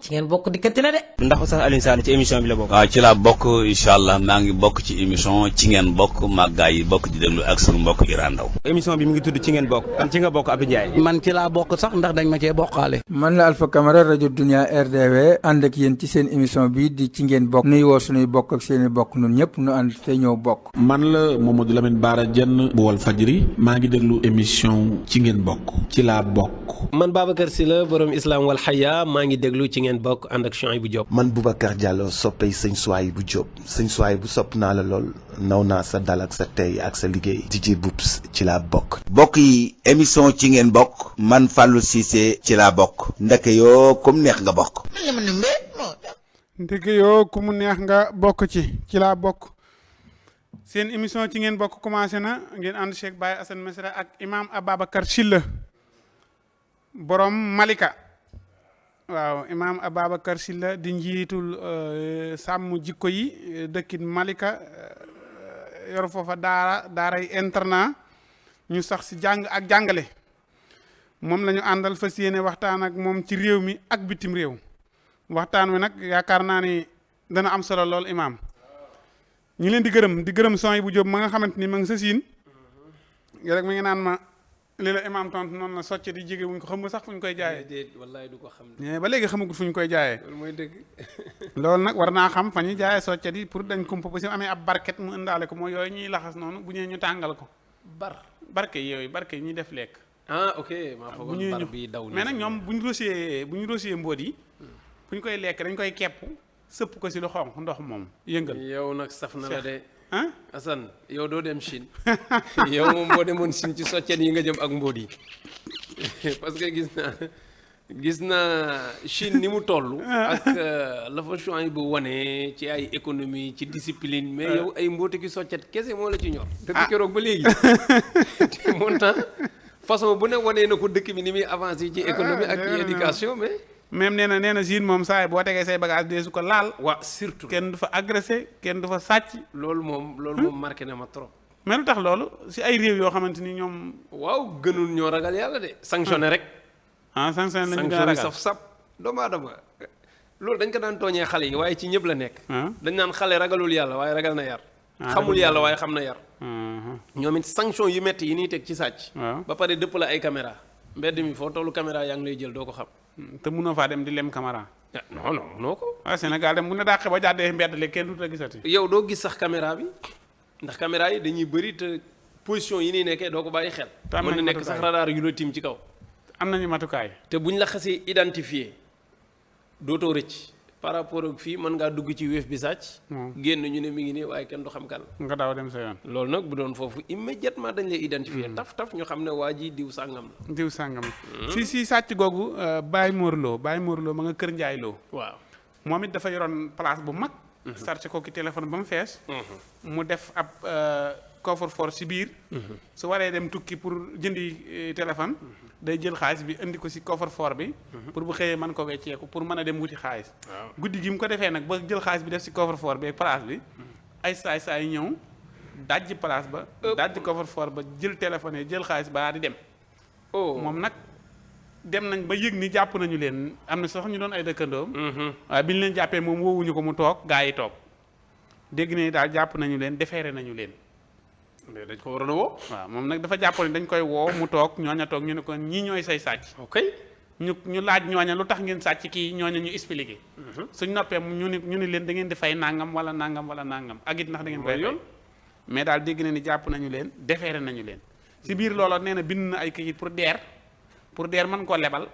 ci ngeen bokk dikkati na de. ndax Oustaz Alioune Sall ci émission bi la bokk. waaw ci laa bokk incha allah maa ngi bokk ci émission ci ngeen bokk màggaay yi bokk di déglu ak sunu mbokk Iran Ndaw. émission bi mi ngi tudd ci ngeen bokk. kan ci nga bokk Abdou Ndiaye. man ci laa bokk sax ndax dañ ma cee bokkaale. man la Alpha Camara rajo Dunia RDV ànd ak yéen ci seen émission bi di ci ngeen bokk. nuy woo sunuy bokk ak seeni bokk nun ñëpp nu ànd te ñëw bokk. man la Mamadou Lamine Bara Diène bu Walfadjri maa ngi déglu émission ci ngeen bokk ci laa bokk. man Babacar Sylla borom Islam wal Haya maa ngi déglu ci ngeen bokk ànd ak Chouaïbou Diop. man Boubacar Diallo soppay sëñ Chouaïbou Diop sëñ Chouaïbou sopp naa la lool naw naa sa dal ak sa tey ak sa liggéey DJ Boubs ci laa bokk. mbokk yi émission ci ngeen bokk man Fallou Cissé ci laa bokk ndeke yoo comme neex nga bokk. ndeke yoo ku mu neex nga bokk ci laa bokk. seen émission ci ngeen bokk commencé na ngeen ànd Cheikh Baye Assane Mesra ak imam Ababacar Sylla borom Malika. waaw imaam Ababacar Sylla di njiitul sàmm jikko yi dëkkit Malika yor foofa daaray internat ñu sax si jàng ak jàngale moom la ñu àndal fas yéene waxtaan ak moom ci réew mi ak bitim réew waxtaan wi nag yaakaar naa ni dana am solo lool imaam ñu leen di gërëm Chouaïbou Diop ma nga xamante ni ma ngi sa siin rek mi ngi naan ma li la imaam tontu noonu la socc di jege wuñ ko xam nga sax fu ñu koy jaayee. déedéet wallaay du ko xam. ba léegi xamagul fu ñu koy jaayee. loolu mooy dëgg. loolu nag war naa xam fa ñuy jaayee soccet yi pour dañ kumpa ba si amee ab barket mu indaale ko mooy yooyu ñuy laxas noonu bu ñëwee ñu tàngal ko. barke yooyu barke yi ñuy def lekk. ah ok maa foogoon bar bi daw mais nag ñoom bu ñu rosee mbóot yi. bu ñu koy lekk dañ koy kepp sëpp ko si lu xonq ndox moom yëngal. yow nag saf na la de. ah Assane yow doo dem Chine yow moom boo demoon Chine ci soccet yi nga jëm ak mbóot yi parce que gis naa Chine ni mu toll ak la fa Chouaïbou wane ci ay économie ci discipline mais yow ay mbóoti ki soccet kese moo la ci ñor depuis keroog ba léegi te montant façon bu ne wanee na ko dëkk bi ni muy avancé ci économie ak ci éducation mais même nee na Chine moom saa yi boo tegee say bagage dee su ko laal. waaw surtout kenn du fa agressé kenn du fa sàcc. loolu moom marqué na ma trop. mais lu tax loolu si ay réew yoo xamante ni ñoom. waaw gënul ñoo ragal yàlla de. sanctionné rek. sanctionné lañu gën a ragal saf doomu aadama loolu dañ ko daan tooñee xale yi waaye ci ñëpp la nekk. dañ naan xale ragalul yàlla waaye ragal na yar. xamul yàlla waaye xam na yar. ñoom it sanction yu métti yi ñuy teg ci sàcc. ba pare dëpp la ay caméra mbedd mi foo tollu caméra yaa ngi lay jël doo ko xam. te munoo faa dem di lem caméra. non munoo ko. waaw Sénégal dem bu ne dàqee ba jàddee mbedd le kenn du la gisati. yow doo gis sax caméra bi ndax caméra yi dañuy bëri te position yi nii nekkee doo ko bàyyi xel. mën na nekk sax radar yu la tiim ci kaw. am nañu matukaay. te buñ la xasee identifié dootoo rëcc par rapport ak fii mën ngaa dugg ci wéef bi sàcc. génn ñu ne mi ngi nii waaye kenn du xam kan. nga daaw dem sa yoon. loolu nag bu doon foofu immédiatement dañ lay identifié. taf ñu xam ne waa ji diw sàngam la. diw sàngam si sàcc googu Baye Mor Lo ma nga Kër Ndiaye Lo. waaw moom it dafa yoroon place bu mag. sarce ko ki téléphone ba mu fees. mu def ab coffre-fort si biir. su waree dem tukki pour jëndi téléphone. day jël xaalis bi indi ko si coffre-fort bi. pour bu xëyee mën ko wecceeku pour mën a dem wuti xaalis. guddi gi mu ko defee nag ba jël xaalis bi def si coffre-fort bi place bi. ay saay ñëw dajji place ba. dajji coffre-fort ba jël téléphone yi jël xaalis ba di dem. moom nag dem nañ ba yëg ni jàpp nañu leen am na sax ñu doon ay dëkkandoom. waaye bi ñu leen jàppee moom woowuñu ko mu toog gaa yi toog dégg ne daal jàpp nañu leen defeere nañu leen. mais dañ ko waroon a woo. waaw moom nag dafa jàpp ne dañ koy woo mu toog ñooña toog ñu ne ko ñii ñooy say sàcc. ok ñu laaj ñooña lu tax ngeen sàcc kii ñooña ñu expliqué. suñ noppee ñu ne leen da ngeen di fay nangam wala nangam ak it ndax da ngeen koy fay. mais daal dégg na ni jàpp nañu leen defeere nañu leen. si biir loola nee na bind na ay kayit pour deer mën koo lebal.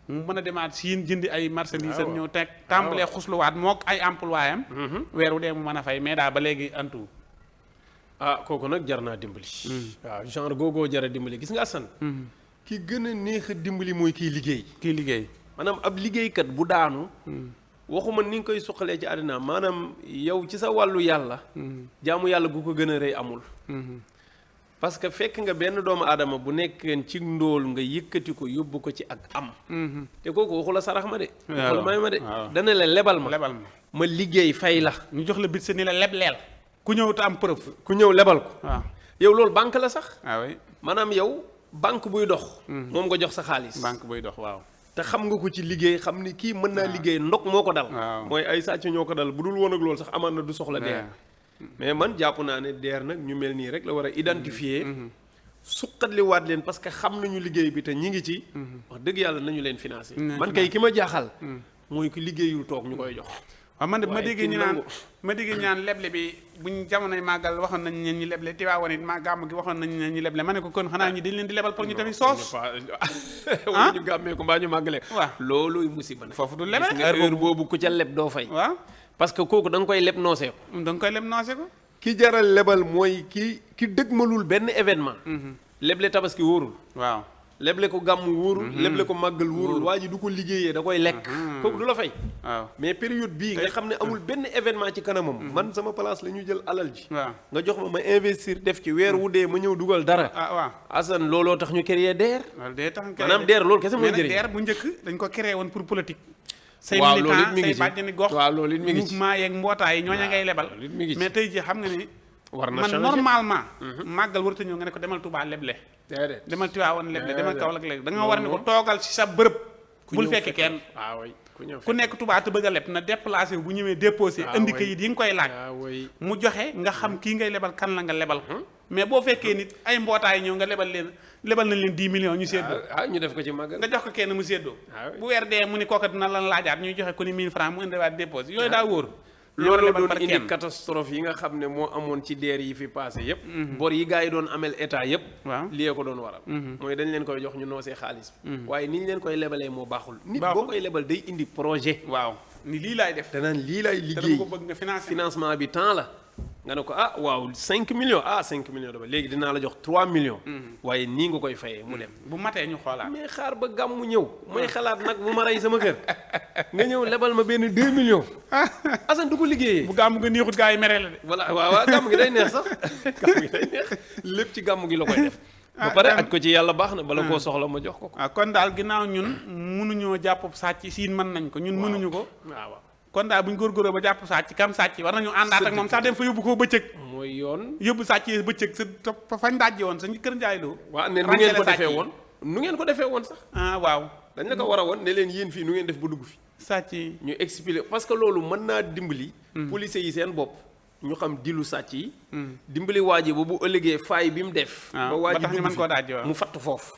mu mën a demaat siin jëndi ay marchandises am ñëw teg tàmbalee xusluwaat mook ay employé am. weer wu dee mu mën a fay mais daal ba léegi antu. kooku nag jar naa dimbali. waaw genre googoo jar a dimbali gis nga Assane. ki gën a neex a dimbali mooy kiy liggéey. maanaam ab liggéeykat bu daanu. waxuma ni nga koy suqalee ci àddina maanaam yow ci sa wàllu yàlla. jaamu yàlla gu ko gën a rëy amul. parce que fekk nga benn doomu aadama bu nekkeen ci ndóol nga yëkkati ko yóbbu ko ci ak am. te kooku waxu la sarax ma de. waxu la may ma de. dana la lebal ma. ma liggéey fay la. ñu jox la bit sa ni la lebleel. ku ñëw te am preuve. ku ñëw lebal ko. waaw yow loolu banque la sax. oui maanaam yow banque buy dox. moom nga jox sa xaalis. banque buy dox waaw. te xam nga ko ci liggéey xam ni kii mën naa liggéey ndok moo ko dal mooy ay sàcc ñoo ko dal bu dul woon ak loolu sax amaan na du soxla DER mais man jàpp naa ne DER nag ñu mel nii rek la war a identifier suqatliwaat leen parce que xam nañu liggéey bi te ñi ngi ci wax dëgg yàlla nañu leen financer man kay ki ma jaaxal mooy ki liggéeyul toog ñu koy jox waaw man de ma déggee ñu naan leble bi buñ jamonoy màggal waxoon nañ ne ñu leble Tiwaawan it ma gàmm gi waxoon nañ ne ñu leble ma ne ko kon xanaa ñi dañ leen di lebal pour ñu tamit soos wala ñu gàmmee ko mbaa ñu màggale waaw loolu musiba nag foofu du lebe heure boobu ku ca leb doo fay waaw parce que kooku da nga koy leb noosee ko da nga koy leb noosee ko ki jaral lebal mooy ki dëgmalul benn événement leble tabaski wóorul waaw leble ko gàmm wóorul leble ko màggal wóorul waa ji du ko liggéeyee da koy lekk kooku du la fay waaw mais période bii nga xam ne amul benn événement ci kanamam man sama place la ñu jël alal ji waaw nga jox ma investir def ci weer wu dee ma ñëw dugal dara waaw Assane looloo tax ñu créer DER loolu dee tax maanaam DER loolu kese mooy njëriñ DER bu njëkk dañ ko créé woon pour politique say waaw loolu it militant mi ngi say bàjjani gox waaw loolu it mi ngi ci mouvement yeeg mbootaay yi ñooña ngay lebal mais tey ji xam nga ni man normalement màggal warta ñëw nga ne ko demal Touba leble demal Tiwaawan leble demal Kaolack leble da nga war ne ko toogal ci sa bërëb bul fekk kenn ku nekk Touba te bëgg a leb na déplacé bu ñëwee déposé indi kayit yi nga koy laaj mu joxe nga xam kii ngay lebal kan la nga lebal mais boo fekkee nit ay mbootaay ñëw nga lebal nañ leen 10 millions ñu séddoo ñu def ko ci màggal nga jox ko kenn mu séddoo bu weer dee mu ni kooka dina la laajaat ñuy joxe ko ni 1000 francs mu indiwaat déposé yooyu daa wóor loolu doon indi catastrophe yi nga xam ne moo amoon ci DER yi fi passé yépp bor yi gars yi doon amel état yépp waaw lii ko doon waral mooy dañ leen koy jox ñu noosee xaalis bi waaye ni ñu leen koy lebalee moo baaxul nit boo koy lebal day indi projet waaw ni lii laay def danaan lii laay liggéey ko bëgg nga financer financement bi temps la nga ne ko waaw 5 millions 5 millions dama léegi dinaa la jox 3 millions waaye nii nga koy fayee mu dem bu matee ñu xoolaat mais xaar ba gàmmu ñëw mooy xalaat nag bu ma rey sama kër nga ñëw lebal ma benn 2 millions Assane du ko liggéeyee bu gàmmu nga neexut gaa yi mere la de voilà waaw gàmmu gi day neex sax gàmmu gi day neex lépp ci gàmmu gi la koy def ba pare aj ko ci yàlla baax na bala koo soxla ma jox ko kon daal ginnaaw ñun mënuñoo jàpp sàcc siin mën nañ ko ñun mënuñu ko waaw kon daal bu ñu góorgóorloo ba jàpp sàcc kam sàcc war nañu àndaat ak moom sax dem fa yóbbu ko bëccëg mooy yoon yóbbu sàcc yi bëccëg sa fañ dajje woon sa kër njaay loo waaw ne nu ngeen ko defee woon nu ngeen ko defee woon sax waaw dañ la ko war a woon ne leen yéen fii nu ngeen def ba dugg fi sàcc yi ñu expliquer parce que loolu mën naa dimbali policiers yi seen bopp ñu xam dilu sàcc yi dimbali waa ji ba bu ëllëgee faay bi mu def ba waa ji tax ñu mën koo dajje mu fatt foofu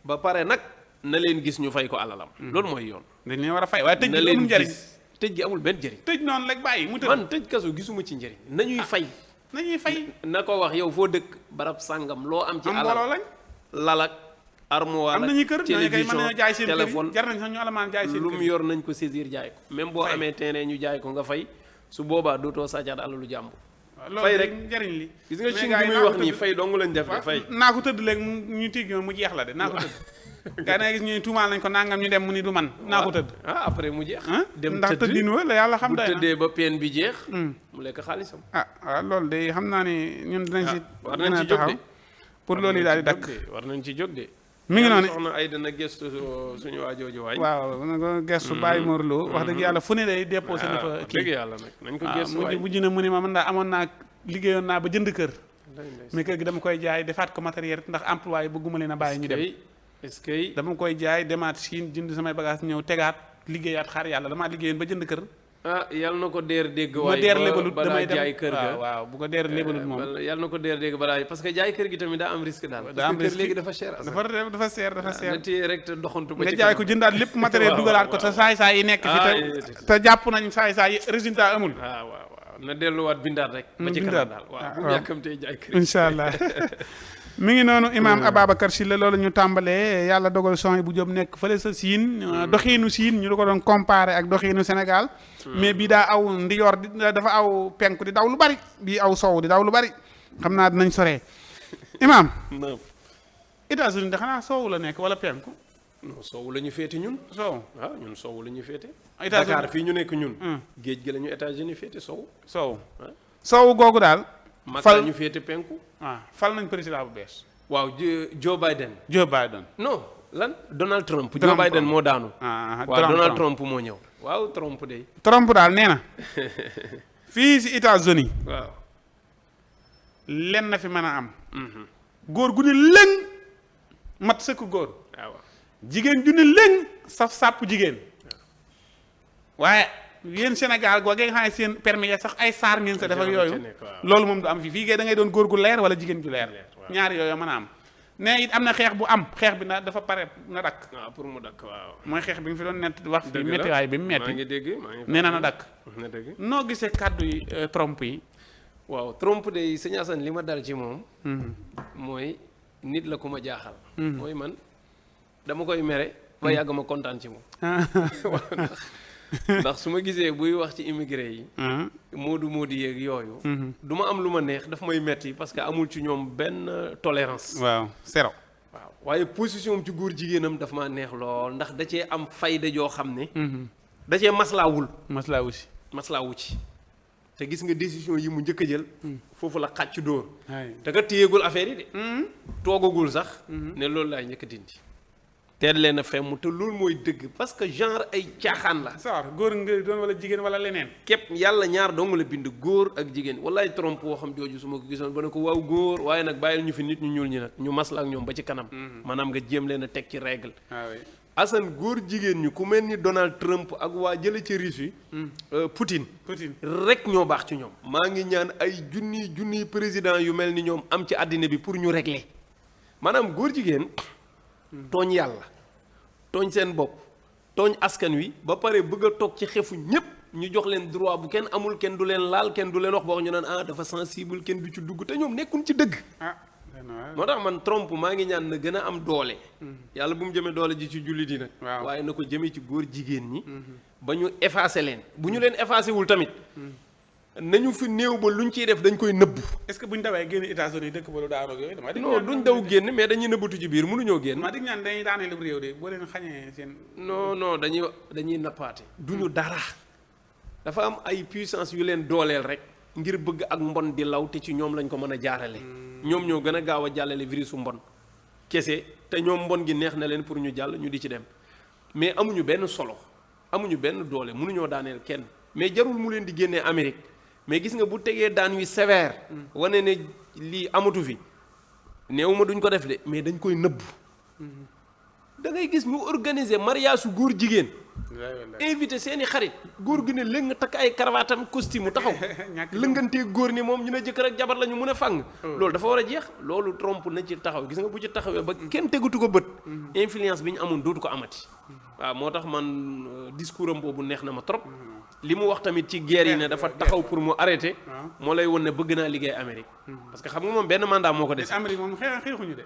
ba pare nag na leen gis ñu fay ko alalam loolu mooy yoon dañ leen war a fay waaye tëj na bi leen amul njëriñ tëj gi amul benn njëriñ tëj noonu rek bàyyi mu tëj man tëj kaso gisuma ci njëriñ nañuy fay na ko wax yow foo dëkk barab sàngam loo am ci alal lañ lalak armoire am nañu kër ñooñu kay mën nañoo jaay seen téléphone jar nañ sax ñu alamaan jaay seen lu mu yor nañ ko saisir jaay ko même boo amee terrain ñu jaay ko nga fay su boobaa dootoo sàccaat alalu jàmbur fay rek njëriñ li gis nga ci li muy wax nii fay dong lañ def de fay naa ko tëdd léegi ñu tigg mu jeex la de naa ko tëdd gaa na gis ñu tuumaal nañ ko nangam ñu dem mu ni du man naa ko tëdd après mu jeex dem ndax tëddin wa la yàlla xam bu doy na tëddee ba peine bi jeex mu lekk xaalisam waaw loolu de xam naa ne ñun dinañ si war nañ ci jóg de pour loolu yi daal di dakk war nañ ci jóg de mi ngi noonu soxna ay dana gëstu suñu waajooju waay waaw na ko gëstu bàyyi Mor Lo wax dëgg yàlla fu ne day déposé na fa kii dëgg yàlla nag nañ ko gëstu waay mujj na mu ni ma man daa amoon naa liggéeyoon naa ba jënd kër mais kër gi dama koy jaay defaat ko matériel ndax emploi yi bëgguma leen a bàyyi ñu dem est-ce que dama koy jaay demaat Chine jënd samay bagage ñëw tegaat liggéeyaat xaar yàlla damaa liggéeyoon ba jënd kër yàlla na ko deer dégg ma deer lébalut balaa damay dem jaay kër ga waaw bu ko deer lébalut moom yàlla na ko deer dégg balaa parce que jaay kër gi tamit daa am risque daal daa am risque léegi dafa cher dafa seer na téye rek te doxantu ba nga jaay ko jëndaat lépp matériel dugalaat ko te saay-saay yi nekk fi te jàpp nañ saay-saay yi résultat amul waaw na delluwaat bindaat rek ba ci kanam daal waaw bu yàkkamtee jaay kër incha allah mi ngi noonu imaam Ababacar Sylla loolu ñu tàmbalee yàlla dogal son bu Jóob nekk fële sa siin doxiinu siin ñu ko doon comparé ak doxiinu Sénégal mais bii daa aw ndiyoor dafa aw penku di daw lu bari bii aw sow di daw lu bari xam naa dinañ soree imaam États-Unis de xanaa soowu la nekk wala penku non soowu la ñu féete ñun soow waaw ñun soowu la ñu féete États-Unis Dakar fii ñu nekk ñun géej gi la ñu États-Unis féete soow soowu googu daal Makka ñu féete penku fal nañ président bu bees waaw Joe Biden non lan Donald Trump Joe Biden moo daanu waaw Donald Trump moo ñëw waaw Trump daal nee na fii si États-Unis waaw len na fi mën a am góor gu ne lëng mat sëkk góor waaw jigéen ju ne lëng saf sàpp jigéen waaye yéen Sénégal googee nga xam ne seen permis ya sax ay saar ngeen sa def ak yooyu loolu moom du am fii kay da ngay doon góor gu leer wala jigéen ju leer ñaar yooyu mën a am ne it am na xeex bu am xeex bi na dafa pare na dakk waaw pour mu dakk waaw mooy xeex bi nga fi doon nett wax fi méttiwaay bi mu metti maa ngi dégg nee na dakk na dégg noo gisee kàddu yi Trump yi waaw Trump de sëñ Assane li ma dal ci moom mooy nit la ku ma jaaxal mooy man dama koy mere ba yàgg ma kontaan ci moom ndax su ma gisee buy wax ci immigré yi moodu yeeg yooyu du ma am lu ma neex daf may metti parce que amul ci ñoom benn tolérance waaw zéro waaw waaye position am ci góor jigéenam daf maa neex lool ndax da cee am fayda joo xam ne da cee maslaawul maslaawu ci te gis nga décision yi mu njëkk a jël foofu la xàcc dóor te nga téyegul affaire yi de toogagul sax ne loolu laay njëkk a dindi teel leen a femm te loolu mooy dëgg parce que genre ay caaxaan la sawar góor nga doon wala jigéen wala leneen képp yàlla ñaar dong la bind góor ak jigéen wallaay Trump woo xam jooju su ma ko gisoon ba ne ko waaw góor waaye nag bàyyil ñu fi nit ñu ñuul ñi nag ñu masla ak ñoom ba ci kanam maanaam nga jéem leen a teg ci règle Assane góor jigéen ñi ku mel ni Donald Trump ak waa jële ci Russie Poutine rek ñoo baax ci ñoom maa ngi ñaan ay junniy président yu mel ni ñoom am ci àddina bi pour ñu régler maanaam góor jigéen tooñ yàlla tooñ seen bopp tooñ askan wi ba pare bëgg a toog ci xefu ñépp ñu jox leen droit bu kenn amul kenn du leen laal kenn du leen wax boo ñu naan dafa sensible kenn du ci dugg te ñoom nekkuñ ci dëgg moo tax man Trump maa ngi ñaan na gën a am doole yàlla bu mu jëmee doole ji ci jullit yi nag waaye na ko jëmee ci góor jigéen ñi ba ñu effacé leen bu ñu leen effacé wul tamit nañu fi néew ba luñ ciy def dañ koy nëbb. est-ce que buñ dawee génn États-Unis dëkk ba lu daanoo ak yooyu. dama non duñ daw génn mais dañuy nëbbatu ci biir mënuñoo génn. maa dig ñaan dañuy daaneel réew de boo leen xañee seen. non dañuy nappaate. duñu dara dafa am ay puissance yu leen dooleel rek ngir bëgg ak mbon di law te ci ñoom lañ ko mën a jaarale. ñoom ñoo gën a gaaw a jàllale virusu mbon kese te ñoom mbon gi neex na leen pour ñu jàll ñu di ci dem mais amuñu benn solo amuñu benn doole mënuñoo daaneel kenn mais jarul mu leen di génnee Amérique. mais gis nga bu tegee daan wi sévère wane ne lii amatu fi néew ma duñ ko def de mais dañ koy nëbb da ngay gis ñu organiser mariage su góor jigéen invité seeni xarit góor gi ne lëng takk ay cravaatam costume mu taxaw lëngantee góor ni moom ñu ne jëkkër ak jabar la ñu mun a fang loolu dafa war a jeex loolu Trump na ci taxaw gis nga bu ci taxawee ba kenn tegutu ko bët influence bi ñu amoon dootu ko amati waaw moo tax man discours am boobu neex na ma trop li mu wax tamit ci guerre yi ne dafa taxaw pour mu arrêter moo lay won ne bëgg naa liggéey Amérique parce que xam nga moom benn mandat moo ko des Amérique moom xeexuñu de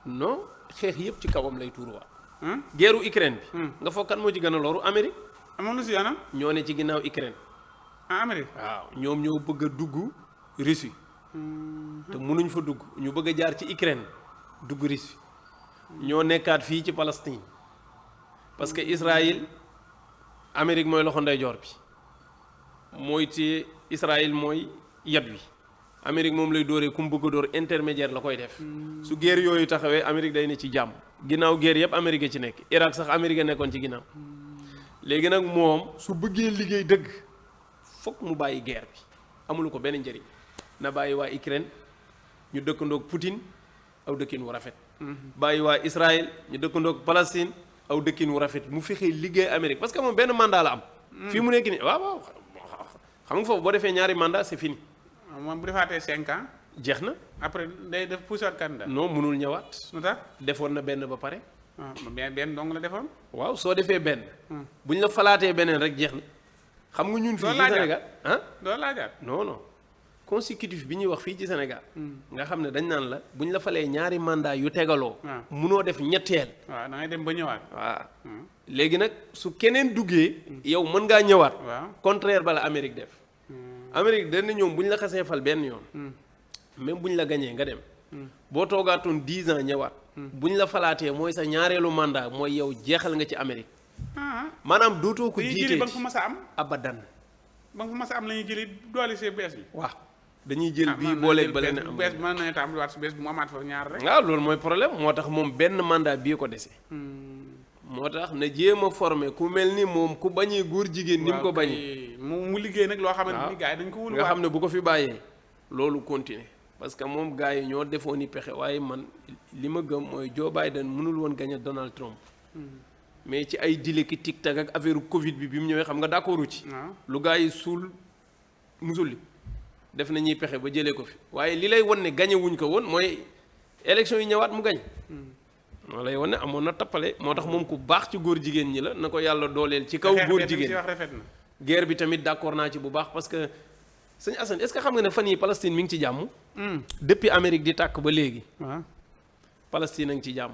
non xeex yëpp ci kawam lay tuuruwaat guerru Ukraine bi nga foog kan moo ci gën a loru Amérique amoon na si yoonam ñoo ne ci ginnaaw Ukraine Amérique waaw ñoom ñoo bëgg a dugg Russie te mënuñ fa dugg ñu bëgg a jaar ci Ukraine dugg Russie ñoo nekkaat fii ci Palestine parce que Israël Amérique mooy loxo ndeyjoor bi mooy ci Israël mooy yat wi Amérique moom lay dóoree ku mu bëgg a dóor intermédiaire la koy def su guerre yooyu taxawee Amérique day ne ci jàmm ginnaaw guerre yëpp Amérique ci nekk Irak sax Amérique nekkoon ci ginnaaw léegi nag moom su bëggee liggéey dëgg fokk mu bàyyi guerre bi amulu ko benn njëriñ na bàyyi waa Ukraine ñu dëkkandoog Poutine aw dëkkin wu rafet bàyyi waa Israël ñu dëkkandoog Palestine aw dëkkin wu rafet mu fexee liggéey Amérique parce que moom benn mandat la am fii mu nekk nii waaw xam nga foofu boo defee ñaari mandat c'est fini moom bu defaatee 5 ans jeex na après day def poussaat candidat non mënul ñëwaat lu tax defoon na benn ba pare benn dong la defoon waaw soo defee benn bu ñu la falaatee beneen rek jeex na xam nga ñun fii ci Sénégal doo laajaat non consécutif bi ñuy wax fii ci Sénégal nga xam ne dañ naan la bu ñu la falee ñaari mandat yu tegaloo munoo def ñetteel waaw da ngay dem ba ñëwaat waaw léegi nag su keneen duggee yow mën ngaa ñëwaat contraire bala Amérique def Amérique dañ ne ñoom bu ñu la xasee fal benn yoon même bu ñu la gañee nga dem boo toogaatoon 10 ans ñëwaat bu ñu la falaatee mooy sa ñaareelu mandat mooy yow jeexal nga ci Amérique maanaam dootoo ko jiitee ba nga fa mas a am abadan ba nga fa mas a am la ñuy jëli doole see bees bi waaw dañuy jël bii booleeg ba leen am bees bi mën nañu tàmbaliwaat si bees bi mu amaat fa ñaar rek waaw loolu mooy problème moo tax moom benn mandat bii ko dese moo tax na jéem a formé ku mel ni moom ku bañee góor jigéen ni mu ko bañee mu liggéey nag loo xamante ni gars yi dañ ko wul nga xam ne bu ko fi bàyyee loolu continuer parce que moom gars yi ñoo defoon ni pexe waaye man li ma gëm mooy Joe Biden mënul woon gagné Donald Trump mais ci ay dile ki tic-tac ak affaire Covid bi mu ñëwee xam nga d'accordu ci. lu gars yi suul musul li def nañuy pexe ba jëlee ko fi waaye li lay wan ne gañe wuñ ko woon mooy élection yi ñëwaat mu gañ moo lay wan ne amoon na tappale moo tax moom ku baax ci góor jigéen ñi la na ko yàlla dooleel ci kaw góor jigéen wax rafet na guerre bi tamit d'accord naa ci bu baax parce que sëñ Assane est-ce que xam nga ne fan yi Palestine mi ngi ci jàmm depuis Amérique di tàkk ba léegi Palestine a ngi ci jàmm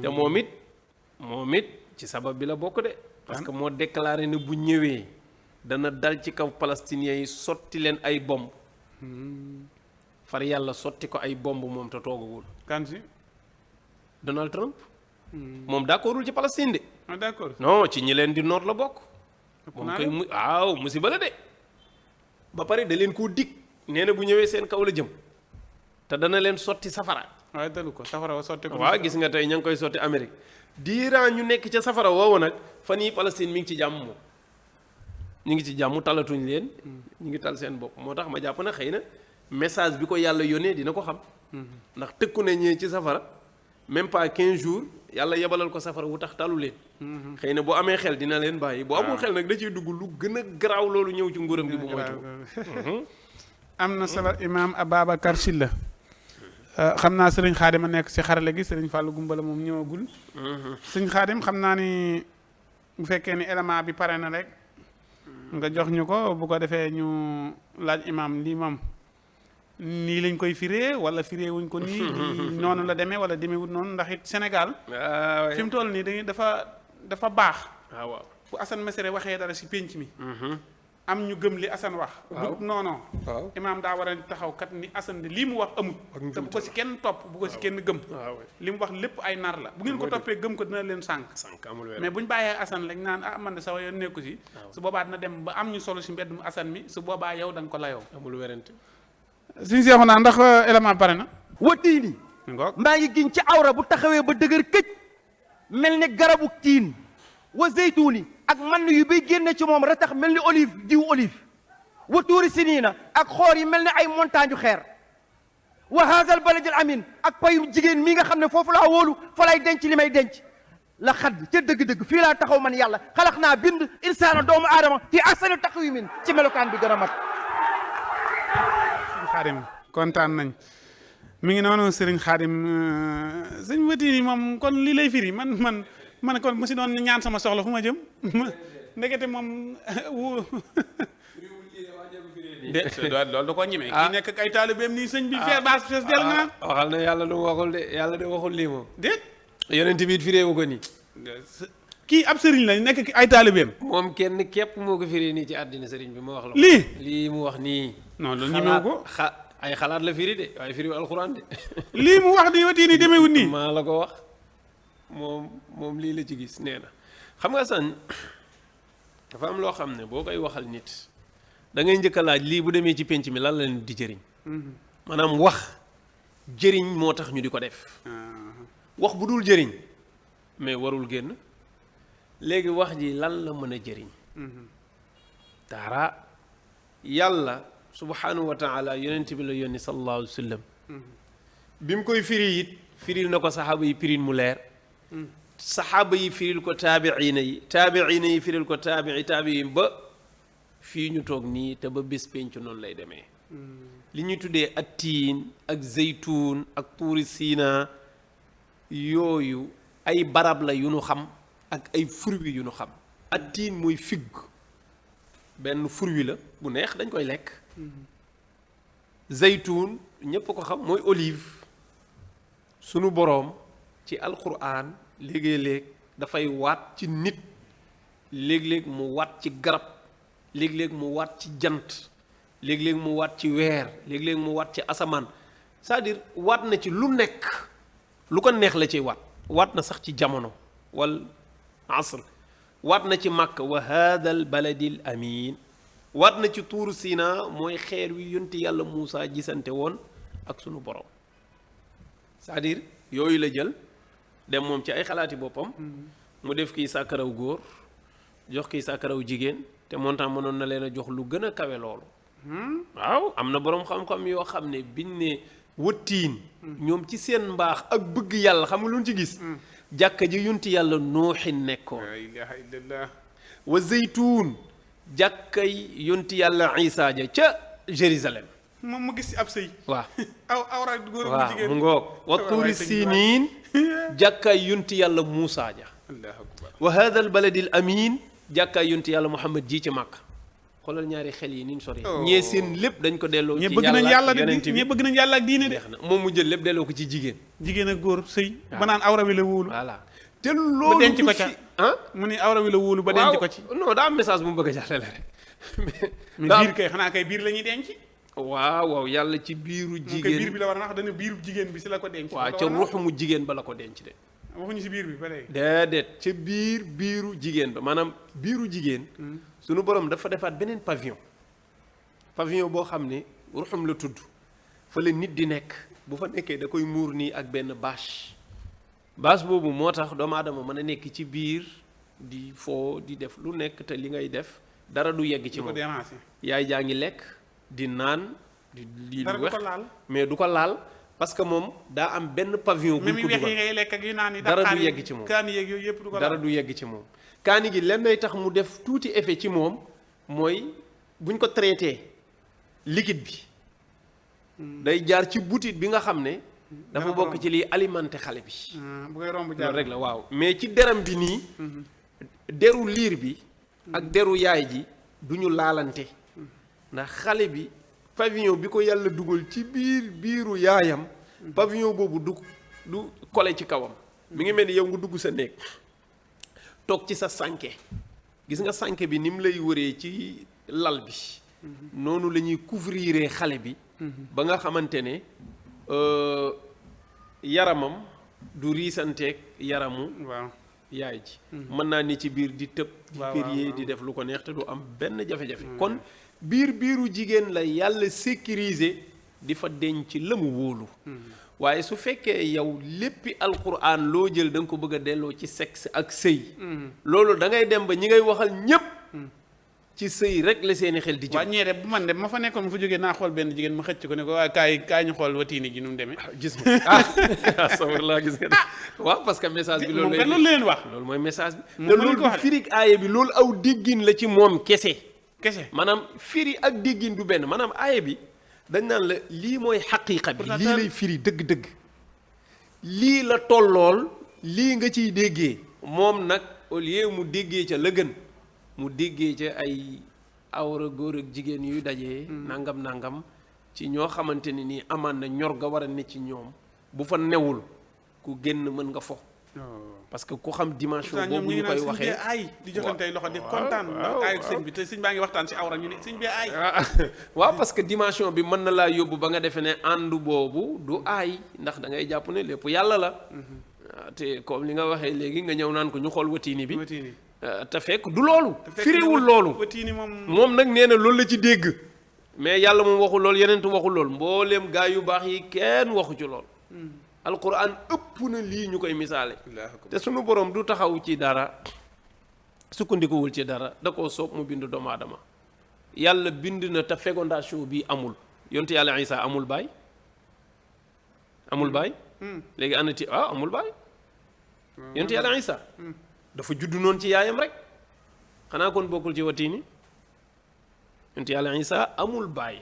te moom it ci sabab bi la bokk de parce que moo déclaré ne bu ñëwee dana dal ci kaw palestiniens yi sotti leen ay bomb far yàlla sotti ko ay bomb moom te toogagul kan si Donald Trump moom d'accordul ci Palestine de d'accord non ci ñi leen di noot la bokk moom koy waaw musiba la de ba pare da leen koo dig nee na bu ñëwee seen kaw la jëm te dana leen sotti safara waaye dalu ko safara wa sotti ko waaw gis nga tey ña ngi koy sotti Amérique diiran ñu nekk ca safara woowu nag fan yi Palestine mi ngi ci jàmm moom ñu ngi ci jàmm talatuñ leen ñu ngi tal seen bopp moo tax ma jàpp na xëy na message bi ko yàlla yónnee dina ko xam ndax tëkku ne ñee ci safara même pas 15 jours yàlla yebalal ko safara wu tax talu leen xëy na boo amee xel dina leen bàyyi boo amul xel nag da ciy dugg lu gën a garaaw loolu ñëw ci nguuram gi bu moytu am na solo Imam Ababacar Sylla xam naa sëriñ Xaadim a nekk si xarale gi sëriñ Fallou Gumbala moom ñëwagul sëriñ Xaadim xam naa ni bu fekkee ni élément bi pare na rek nga jox ñu ko bu ko defee ñu laaj imam lii moom nii lañ koy firee wala firee wuñ ko nii noonu la demee wala demeewul noonu ndax it Sénégal fi mu toll nii dañuy dafa baax waaw bu Assane Mesere waxee dara si pénc mi am ñu gëm li Assane wax non imaam daa war a taxaw kat ni Assane de lii mu wax amut te bu ko si kenn topp bu ko si kenn gëm li mu wax lépp ay nar la bu ngeen ko toppee gëm ko dina leen sànq mais bu ñu bàyyee Assane lañ naan man de sama yoon nekku si su boobaa dina dem ba am ñu solo si mbedd mu Assane mi su boobaa yow da nga ko layoo amul werante suñu seexu naa ndax élément pare na wa tiini maa ngi giñ ci awra bu taxawee ba dëgër këj mel ni garabu tiin wa zeytuuni ak man yu bay génne ci moom ratax mel ni olive diw olive wa tuuri siniina ak xoor yi mel ni ay montagne xeer wa haazal baladil amin ak payum jigéen mii nga xam ne foofu laa wóolu fa lay denc li may denc la xadd ca dëgg-dëgg fii laa taxaw man yàlla xalax naa bind insaana doomu aadama fi ahsani taqwimin ci melokaan bi gën a mat Xaadim kontaan nañ mi ngi noonu Serigne Xaadim sëñ Watini moom kon lii lay firi man kon mu si doon ñaan sama soxla fu ma jëm ndekete moom loolu da koo ñemee kii nekk ak ay taalibeem nii sëñ bi baas fees del nga naan waxal na yàlla lu mu waxul de yàlla de waxul lii moom déet yonent bi it firéewu ko nii kii ab sëriñ la nekk ay taalibeem moom kenn képp moo ko firee nii ci àddina sëriñ bi ma wax la lii mu wax nii non loolu ñemewu ko ay xalaat la firi de waaye firi alxuraan de lii mu wax di Watini demeewul nii maa la ko wax moom lii la ci gis nee na xam nga san dafa am loo xam ne boo koy waxal nit da ngay njëkk a laaj lii bu demee ci penc mi lan la leen di jëriñ maanaam wax jëriñ moo tax ñu di ko def wax bu dul jëriñ mais warul génn léegi wax ji lan la mën a jëriñ dara yàlla subhanahu wa taala yonent bi la yónni sallallahu alayhi wa sallam bi mu koy firi it firil na ko saxaaba yi pirin mu leer saxaaba yi firil ko taabiina yi firil ko taabiin ba fii ñu toog nii te ba bés penc noonu lay demee li ñuy tuddee attiin ak zeytuun ak tuuri siina yooyu ay barab la yu nu xam ak ay fruits yu nu xam attiin mooy figg benn fruit la bu neex dañ koy lekk zeytuun ñépp ko xam mooy olive sunu boroom ci alquran léegi-léeg dafay waat ci nit léeg-léeg mu waat ci garab léeg-léeg mu waat ci jant léeg-léeg mu waat ci weer léeg-léeg mu waat ci asamaan c'est-à-dire waat na ci lu nekk lu ko neex la ciy waat na sax ci jamono wal asr waat na ci màkk wa haadal baladil amin waat na ci tuuru Sina mooy xeer wi yonti yàlla Muusa gisante woon ak sunu borom c'est-à-dire yooyu la jël dem moom ci ay xalaati boppam mu def kii sàkkaraw góor jox kii sàkkaraw jigéen te montant mënoon na leen a jox lu gën a kawe loolu waaw am na boroom xam-xam yoo xam ne biñ ne wëttiin ñoom ci seen mbaax ak bëgg yàlla xam nga lu ñu ci gis jàkka ji yunti yàlla nuuxin nekkoon. la ilaha illallah. wa zeytuun jàkkay yunti yàlla isa ja ca Jérusalem. moom mu gis ci ab sëy. waaw awra góor bu waaw jigéen. mu ngoog wa tuuri siniin jàkkaay yunti yàlla Muusaa ja. allahu akbar. wa hada al baladi al amin jàkkaay yunti yàlla Muhammad ji ci Màkka. xoolal ñaari xel yi ni ñu sori. ñee seen lépp dañ ko delloo. ci yàlla yonent bi ñee bëgg nañ yàlla ak diine de. moom mu jël lépp delloo ko ci jigéen. jigéen ak góor sëy. ba naan awra wi la wóolu. voilà te loolu. ba denc ko ca mu ni awra wi la wóolu ba denc ko ci. non daa am message bu mu bëgg a jàllale rek. mais biir kay xanaa kay biir la ñuy denc. waaw yàlla ci biiru jigéen biir bi la war a wax dañu biiru jigéen bi si la ko denc. waaw ca ruuxu mu jigéen ba la ko denc de. waxuñu si biir bi ba léegi. déedéet ca biiru jigéen ba maanaam biiru jigéen. sunu borom dafa defaat beneen pavillon boo xam ne ruuxum la tudd fa la nit di nekk bu fa nekkee da koy muur nii ak benn bâche boobu moo tax doomu aadama mën a nekk ci biir di foo di def lu nekk te li ngay def dara du yegg ci moom yaay jaa ngi lekk di naan di lu wex mais du ko laal parce que moom daa am benn pavillon bu ko dugal yi ngay lekk ak yu naan yi dara du yegg ci moom kaani yeeg yooyu yëpp du ko dara du yegg ci moom kaani gi lenn day tax mu def tuuti effet ci moom mooy buñ ko traité liquide bi day jaar ci butit bi nga xam ne dafa bokk ci liy alimenté xale bi bu ngay romb jaar rek la waaw mais ci deram bi nii deru liir bi ak deru yaay ji duñu laalante ndax xale bi pavillon bi ko yàlla dugal ci biiru yaayam pavillon boobu du kole ci kawam mi ngi mel ni yow nga dugg sa néeg toog ci sa sànke gis nga sànke bi ni mu lay wëree ci lal bi noonu la ñuy couvrir xale bi ba nga xamante ne yaramam du riisanteeg yaramu yaay ji mën naa ni ci biir di tëb di périer di def lu ko neex te du am benn jafe-jafe kon biiru jigéen la yàlla sécuriser di fa denc la mu wóolu waaye su fekkee yow léppi alquran loo jël da nga ko bëgg a delloo ci sexe ak sëy loolu da ngay dem ba ñi ngay waxal ñépp ci sëy rek la seeni xel di jëm. waaw ñeere bu man de ma fa nekkoon ma fa jógee naa xool benn jigéen ma xëcc ko ne ko waaye kaay ñu xool watiini ji nu mu demee. gis nga sawar laa gis nga de waaw parce que message bi. loolu leen wax loolu mooy message bi. te loolu du firig aaye bi loolu aw déggin la ci moom kese. maanaam firi ak déggin du benn maanaam aaye bi dañ naan la lii mooy xaqiiqa bi. lii lay firi dëgg-dëgg. lii la tollool lii nga ciy déggee moom nag au lieu mu déggee ca la gën. mu déggee ca ay awra góor ak jigéen yuy dajee nangam ci ñoo xamante ne nii amaan na ñor ga war a ne ci ñoom bu fa newul ku génn mën nga fo parce que ku xam dimension boobu ñu koy waxee ay di joxante loxo di kontaan ay ak sëñ bi te sëñ baa ngi waxtaan ci awra ñu ne sëñ bi ay waaw parce que dimension bi mën na laa yóbbu ba nga defee ne ànd boobu du aay ndax da ngay jàpp ne lépp yàlla la te comme li nga waxee léegi nga ñëw naan ko ñu xool watiini bi te fekk du loolu firiwul loolu moom nag nee na loolu la ci dégg mais yàlla moom waxul loolu yeneen waxul loolu mbooleem gaa yu baax yi kenn waxu ci loolu alquran ëpp na lii ñu koy misaale te sunu borom du taxaw ci dara sukkandikuwul ci dara da koo soob mu bind doomu aadama yàlla bind na te fécondation bi amul yonte yàlla Isa amul baay léegi anati amul baay yonte yàlla Isa dafa juddu noonu ci yaayam rek xanaa kon bokkul ci watiini yonent yàlla Isa amul baay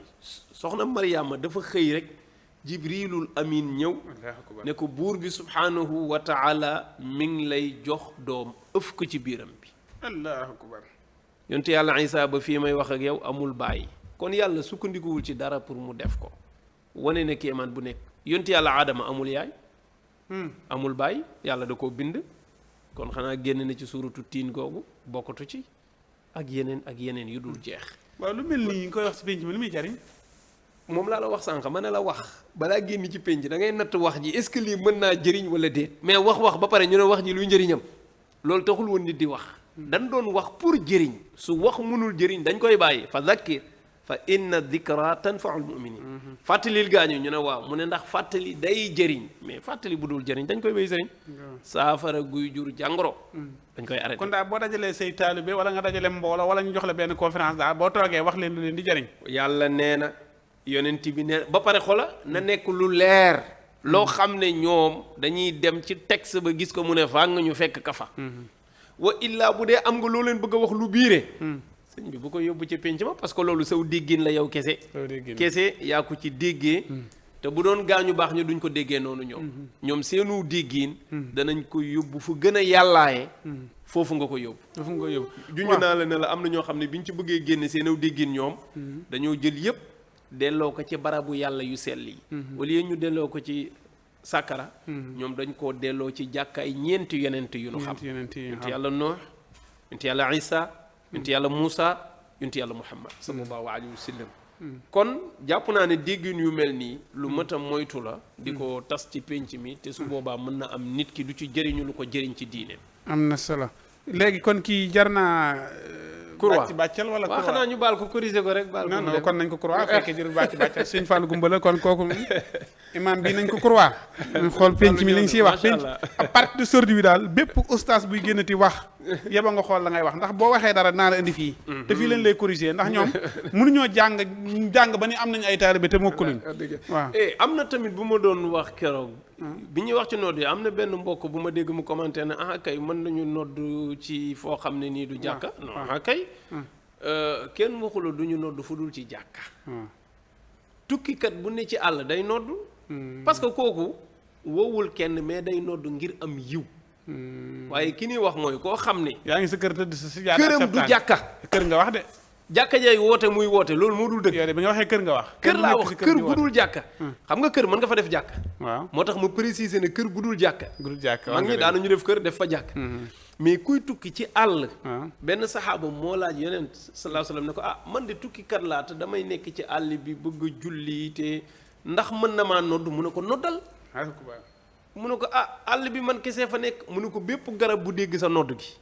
soxna Mariama dafa xëy rek Jibrilul Amin ñëw ne ko buur bi subhanahu wa taala mi ngi lay jox doom ëf ko ci biiram bi allahu akbar yonent yàlla Isa ba fii may wax ak yow amul baay kon yàlla sukkandikuwul ci dara pour mu def ko wane ne kéemaan bu nekk yonent yàlla Adama amul yaay amul baay yàlla da koo bind kon xanaa génn na ci suuratu tiin googu bokkatu ci ak yeneen yu dul jeex. waaw lu mel nii nga koy wax ci penc mi lu muy jariñ. moom laa la wax sànq ma ne la wax balaa génn ci penc da ngay natt wax ji est-ce que lii mën naa jëriñ wala déet. mais wax ba pare ñu ne wax ji luy njëriñam loolu taxul woon nit di wax. dañ doon wax pour jëriñ. su wax mënul jëriñ dañ koy bàyyi fa zakkir fa inna dikra tanfaul muminin fàttalil gaañu ñu ne waaw mu ne ndax fàttali day jëriñ mais fàttali bu dul jëriñ dañ koy bay sëriñ saafara guy jur jàngoro dañ koy arrêté kon daal boo dajalee say taalibe wala nga dajale mbooloo wala ñu jox la benn conférence daal boo toogee wax leen lu leen di jëriñ yàlla nee na yonent bi nee ba pare xola na nekk lu leer loo xam ne ñoom dañuy dem ci texte ba gis ko mu ne faa nga ñu fekk ka fa wa illaa bu dee am nga loo leen bëgg a wax lu biire sëñ bi bu ko yóbbu ci pénc ma parce que loolu saw déggin la yow kese kese yaa ko ci déggee te bu doon gaañu baax ñu duñ ko déggee noonu ñoom seenu déggin danañ ko yóbbu fu gën a yàllaaye foofu nga ko yóbbu junj naa la ne la am na ñoo xam ne biñ ci bëggee génne seenaw déggin ñoom dañoo jël yépp delloo ko ci barabu yàlla yu sell yi au lieu ñu delloo ko ci sàkkara ñoom dañ koo delloo ci jàkkaay ñeenti yonent yu nu xam yonent yàlla Nuux yonent yàlla Isa yonent yàlla Muusa yonent yàlla Muhammad sallallahu alayhi wa sallam kon jàpp naa ne déggin yu mel nii lu mat a moytu la di ko tas ci pénc mi te su boobaa mën na am nit ki du ci jëriñu lu ko jëriñ ci diine am na solo léegi kon kii jar naa croix bàccal wala croix xanaa ñu baal ko corriger ko rek baal ko non kon nañ ko croix fekkee jërul bàccal sëñ Fallou Gumba la kon kooku imam bi nañ ko croix xool penc mi lañ siy wax penc à partir de sordi bi daal bépp oustaz buy génnati wax yeba nga xool la ngay wax ndax boo waxee dara naa la indi fii te fii lañ lay corriger ndax ñoom mënuñoo jàng ba ni am nañ ay taalibe te mokkuluñ waaw am na tamit bu ma doon wax keroog bi ñuy wax ci nodd yi am na benn mbokk bu ma dégg mu commenté ne kay mën nañu nodd ci foo xam ne nii du jàkka non kay kenn waxula du ñu nodd fu dul ci jàkka tukkikat bu ne ci àll day nodd parce que kooku woowul kenn mais day nodd ngir am yiw waaye ki ñuy wax mooy koo xam ne yaa ngi sa kër tëdd si këram du jàkka kër nga wax de jàkka jay woote muy woote loolu moo dul dëgg yow de bi nga waxee kër nga wax kër laa wax kër gu dul jàkka xam nga kër mën nga fa def jàkka waaw moo tax ma préciser ne kër gu dul jàkka mag ñi daana ñu def kër def fa jàkka mais kuy tukki ci àll benn saxaaba moo laaj yonent sallallahu alayhi wasallam ne ko man de tukkikat laa te damay nekk ci àll bi bëgg a julli te ndax mën na maa nodd mu ne ko noddal mu ne ko àll bi man kese fa nekk mu ne ko bépp garab bu dégg sa nodd gi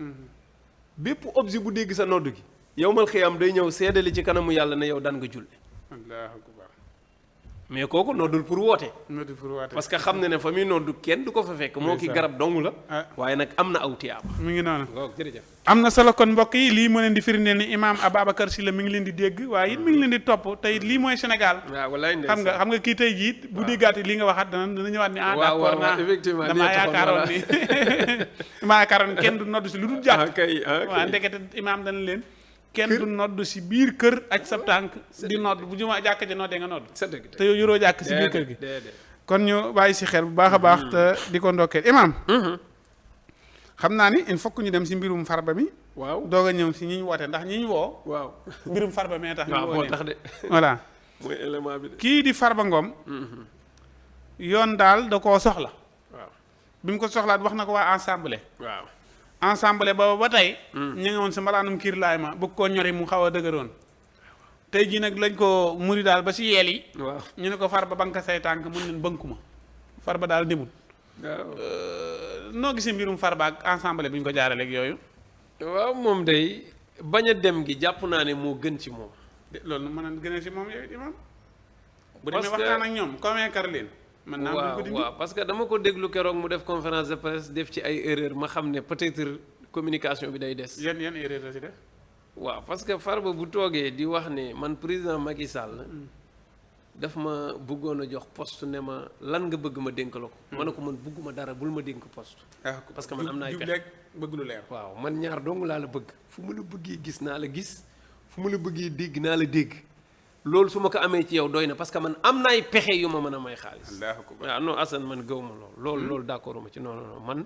bépp objet bu dégg sa nodd gi yowmal xiyaam day ñëw seedali ci kanamu yàlla ne yow daan nga julli allahu akbar mais kooku noddul pour woote parce que xam ne fa muy noddu kenn du ko fa fekk moo ki garab dong la waaye nag am na aw tiyaaba mi ngi noonu jërëjëf am na solo kon mbokk yi lii moo leen di firndeel ni imaam Ababacar Sylla mi ngi leen di dégg waaye it mi ngi leen di topp te it lii mooy Sénégal xam nga kii tey jii bu déggaati li nga waxaat dana ñëwaat ni d'accord naa damaa yaakaaroon kenn du noddu si lu dul jàpp waaw ndekete imaam dana leen kenn du nodd si biir kër ak sa tànk di nodd bu jumaa jàkk ja noddee nga nodd te yow yoroo jàkk si biir kër gi kon ñu bàyyi si xel bu baax a baax te di ko ndokkeel imaam xam naa ni il faut que ñu dem si mbirum farba mi waaw doog a ñëw si ñi ñu woote ndax ñi ñu woo waaw mbirum farba mee tax ñu woo moo tax de voilà mooy élément bi de kii di Farba Ngom yoon daal da koo soxla waaw bi mu ko soxlaat wax na ko waa ensemble waaw ensemble ba tey ñu ngi woon si mbalaanum kiir laay ma bëgg koo ñori mu xaw a dëgëroon tey jii nag lañ ko muri daal ba si yeel yi waaw ñu ne ko Farba banka say tànk mun leen bënku ma Farba daal demul noo gisee mbirum Farba ak ensemble bi ñu ko jaarale ak yooyu waaw moom day bañ a dem gi jàpp naa ne moo gën ci moom loolu mën a gën a si moom yooyu imam bu demee waxtaan ak ñoom convaincre leen mën naa ko dindi waaw parce que dama ko déglu keroog mu def conférence de presse def ci ay erreur ma xam ne peut-être communication bi day des. yan erreur la ci def. waaw parce que Farba bu toogee di wax ne man président Macky Sall daf ma bëggoon a jox poste ne ma lan nga bëgg ma dénk la ko. ma ne ko man bëgguma dara bul ma dénk poste. parce que man am na ay pexe bëgg lu leer. waaw man ñaar dong laa la bëgg fu ma la bëggee gis naa la gis fu ma la bëggee dégg naa la dégg. loolu su ma ko amee ci yow doy na parce que man am na ay pexe yu ma mën a may xaalis. waaw non Assane man gëw ma loolu d'accord ma ci non man.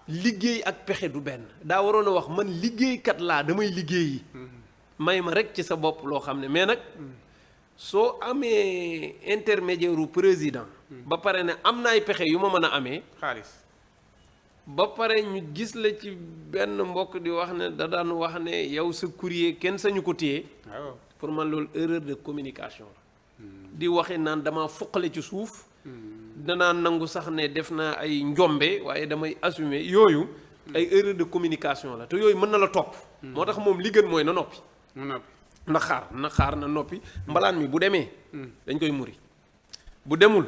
liggéey ak pexe du benn. daa waroon a wax man liggéeykat laa damay liggéeyi. may ma rek ci sa bopp loo xam ne mais nag soo amee intermédiaire u président. ba pare ne am na ay pexe yu ma mën a amee. xaalis. ba pare ñu gis la ci benn mbokk di wax ne da daan wax ne yow sa courrier kenn sañu ko téye. pour man loolu erreur de communication la di waxe naan dama foqale ci suuf danaa nangu sax ne def naa ay njombe waaye damay assumer yooyu ay erreur de communication la te yooyu mën na la topp moo tax moom li gën mooy na noppi na xaar na noppi mbalaan mi bu demee dañ koy muri bu demul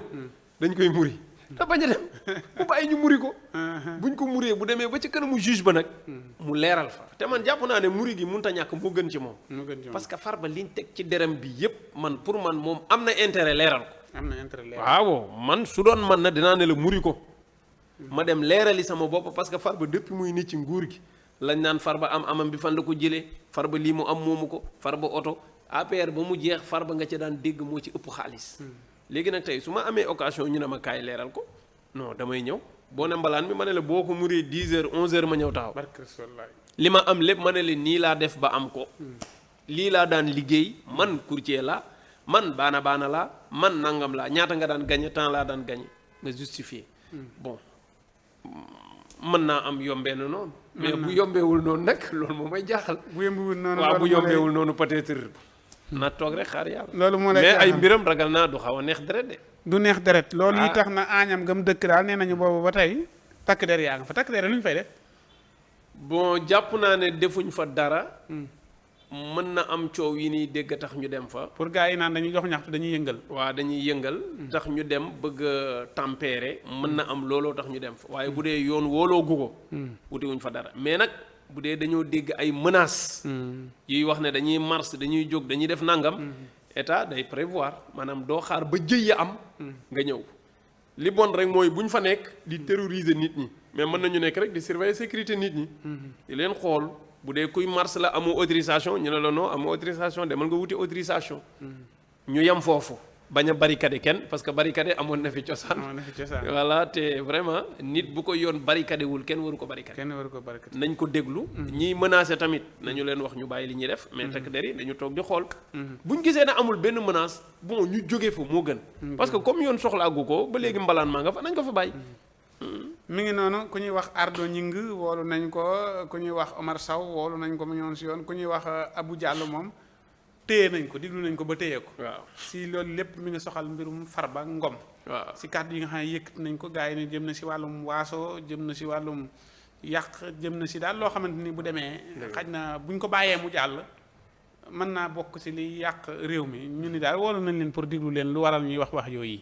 dañ koy muri te bañ a dem bu bàyyi ñu muri ko buñ ko muree bu demee ba ci kanamu juge ba nag mu leeral fa te man jàpp naa ne muri gi mënut a ñàkk moo gën ci moom parce que Farba liñ teg ci derem bi yépp man pour man moom am na intérêt leeral ko am na intérêt leeral. waaw man su doon man na dinaa ne la muri ko ma dem leerali sama bopp parce que Farba depuis muy nit ci nguur gi lañ naan Farba amam bi fan la ko jëlee Farba lii mu am moomu ko Farba oto APR ba mu jeex Farba nga ca daan dégg moo ci ëpp xaalis. léegi nag tey su ma amee occasion ñu ne ma kaay leeral ko non damay ñëw boo ne mbalaan mi ma ne la boo ko muree 10 heures 11 heures ma ñëw taxaw. li ma am lépp ma ne la nii laa def ba am ko. lii laa daan liggéey man courtier laa man baana laa man nangam laa ñaata nga daan gagné temps laa daan gagné nga justifié. bon mën naa am yombee na noonu. mais bu yombeewul noonu nag loolu moo may jaaxal. bu yombeewul noonu waaw bu yombeewul noonu peut-être. na toog rek xaar yàlla. loolu moo lay mais ay mbiram ragal naa du xaw a neex deret de. du neex deret loolu yi tax na Agnam gam dëkk daal nee nañu boobu ba tey takk der yaa nga fa takk der lu ñu fay def. bon jàpp naa ne defuñ fa dara. mën na am coow yi nii dégg tax ñu dem fa. pour gars yi naan dañuy jox ñaxtu dañuy yëngal. waaw dañuy yëngal. tax ñu dem bëgg a tempérer. mën na am looloo tax ñu dem fa waaye bu dee yoon wooloo gu ko. wutewuñ fa dara mais nag bu dee dañoo dégg ay menaces. yuy wax ne dañuy mars dañuy jóg dañuy def nangam. état day prévoir maanaam doo xaar ba jëy ya am. nga ñëw li bon rek mooy bu ñu fa nekk di terroriser nit ñi mais mën nañu nekk rek di surveiller sécurité nit ñi. di leen xool. bu dee kuy mars la amoo autorisation ñu ne la non amoo autorisation demal nga wuti autorisation. ñu yem foofu bañ a barricade kenn parce que barricade amoon na fi cosaan. voilà te vraiment nit bu ko yoon barricade wul kenn waru ko barricade. kenn waru ko barricade. nañ ko déglu. ñiy menacé tamit nañu leen wax ñu bàyyi li ñuy def. mais takk der yi dañu toog di xool. buñ gisee ne amul benn menace bon ñu jógee fa moo gën. parce que comme yoon soxlaagu ko ba léegi mbalaan maa nga fa nañ ko fa bàyyi. mi ngi noonu ku ñuy wax Ardo Ñing woolu nañ ko ku ñuy wax Omar Sow woolu nañ ko mu ñoon si yoon ku ñuy wax Abou Diallo moom téye nañ ko diglu nañ ko ba téye ko. waaw si loolu lépp mi ngi soxal mbirum Farba Ngom. waaw si kàddu yi nga xam ne yëkkati nañ ko gars yi ne jëm na si wàllum waaso jëm na si wàllum yàq jëm na si daal loo xamante ni bu demee. xaj na buñ ko bàyyee mu jàll mën naa bokk si liy yàq réew mi ñu ni daal woolu nañ leen pour diglu leen lu waral ñuy wax yooyu.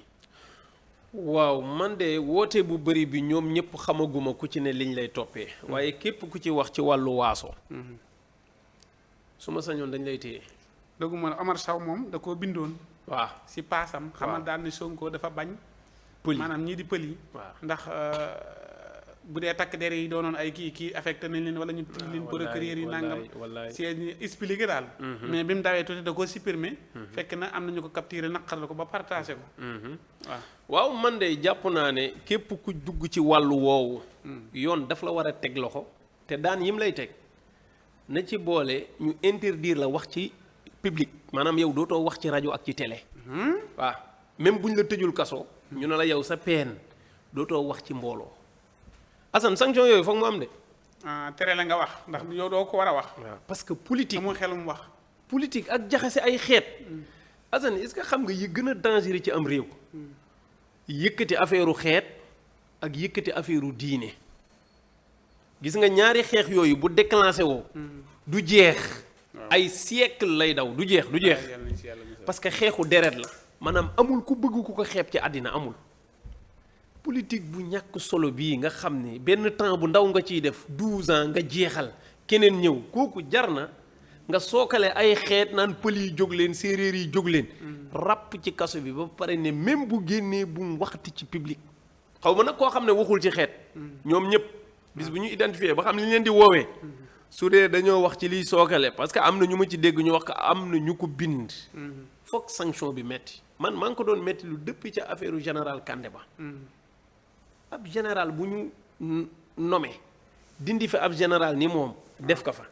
waaw man de woote bu bëri bi ñoom ñëpp xamaguma ku ci ne liñ lay toppee. waaye képp ku ci wax ci wàllu waaso. su ma sañoon dañ lay téye. dëggu ma Omar Sow moom da koo bindoon. waaw si paasam. xamal daal ni Sonko dafa bañ. pël maanaam ñii di pël yi. waaw ndax bu dee takk der yi doonoon ay kii affecté nañ leen wala ñu tudd leen procureur yi nangam. seen expliqué daal. mais bi mu dawee tuuti da koo supprimer. fekk na am nañu ko capturé naqar la ko ba partagé ko. waaw man de jàpp naa ne képp ku dugg ci wàllu woowu. yoon daf la war a teg loxo. te daan yim lay teg na ci boole ñu interdire la wax ci public maanaam yow dootoo wax ci rajo ak ci télé. waaw même buñ la tëjul kaso. ñu ne la yow sa peine dootoo wax ci mbooloo. Assane sanction yooyu foog mu am de. tere la nga wax ndax yow doo ko war a wax. waaw parce que politique amul xelum wax. politique ak jaxase ay xeet. Assane est-ce que xam nga yi gën a dangereux ci am réew. yëkkati affaire xeet ak yëkkati affaire diine. gis nga ñaari xeex yooyu bu déclenché woo. du jeex. ay siècle lay daw du jeex du jeex. parce que xeexu deret la. maanaam amul ku bëgg ku ko xeeb ci àddina amul. politique bu ñàkk solo bii nga xam ne benn temps bu ndaw nga ciy def 12 ans nga jeexal keneen ñëw kooku jar na nga sookale ay xeet naan pël yi jóg leen séeréer yi jóg leen. ràpp ci kaso bi ba pare ne même bu génnee bu mu waxti ci public. xaw ma nag koo xam ne waxul ci xeet. ñoom ñëpp bis bu ñu identifié ba xam li ñu leen di woowee. su dee dañoo wax ci liy sookale parce que am na ñu ma ci dégg ñu wax ko am na ñu ko bind. foog sanction bi metti man maa ngi ko doon metti lu depuis ca affaire général Kandé ba. ab général bu ñu nommé dindi fa ab général ni moom def ko fa.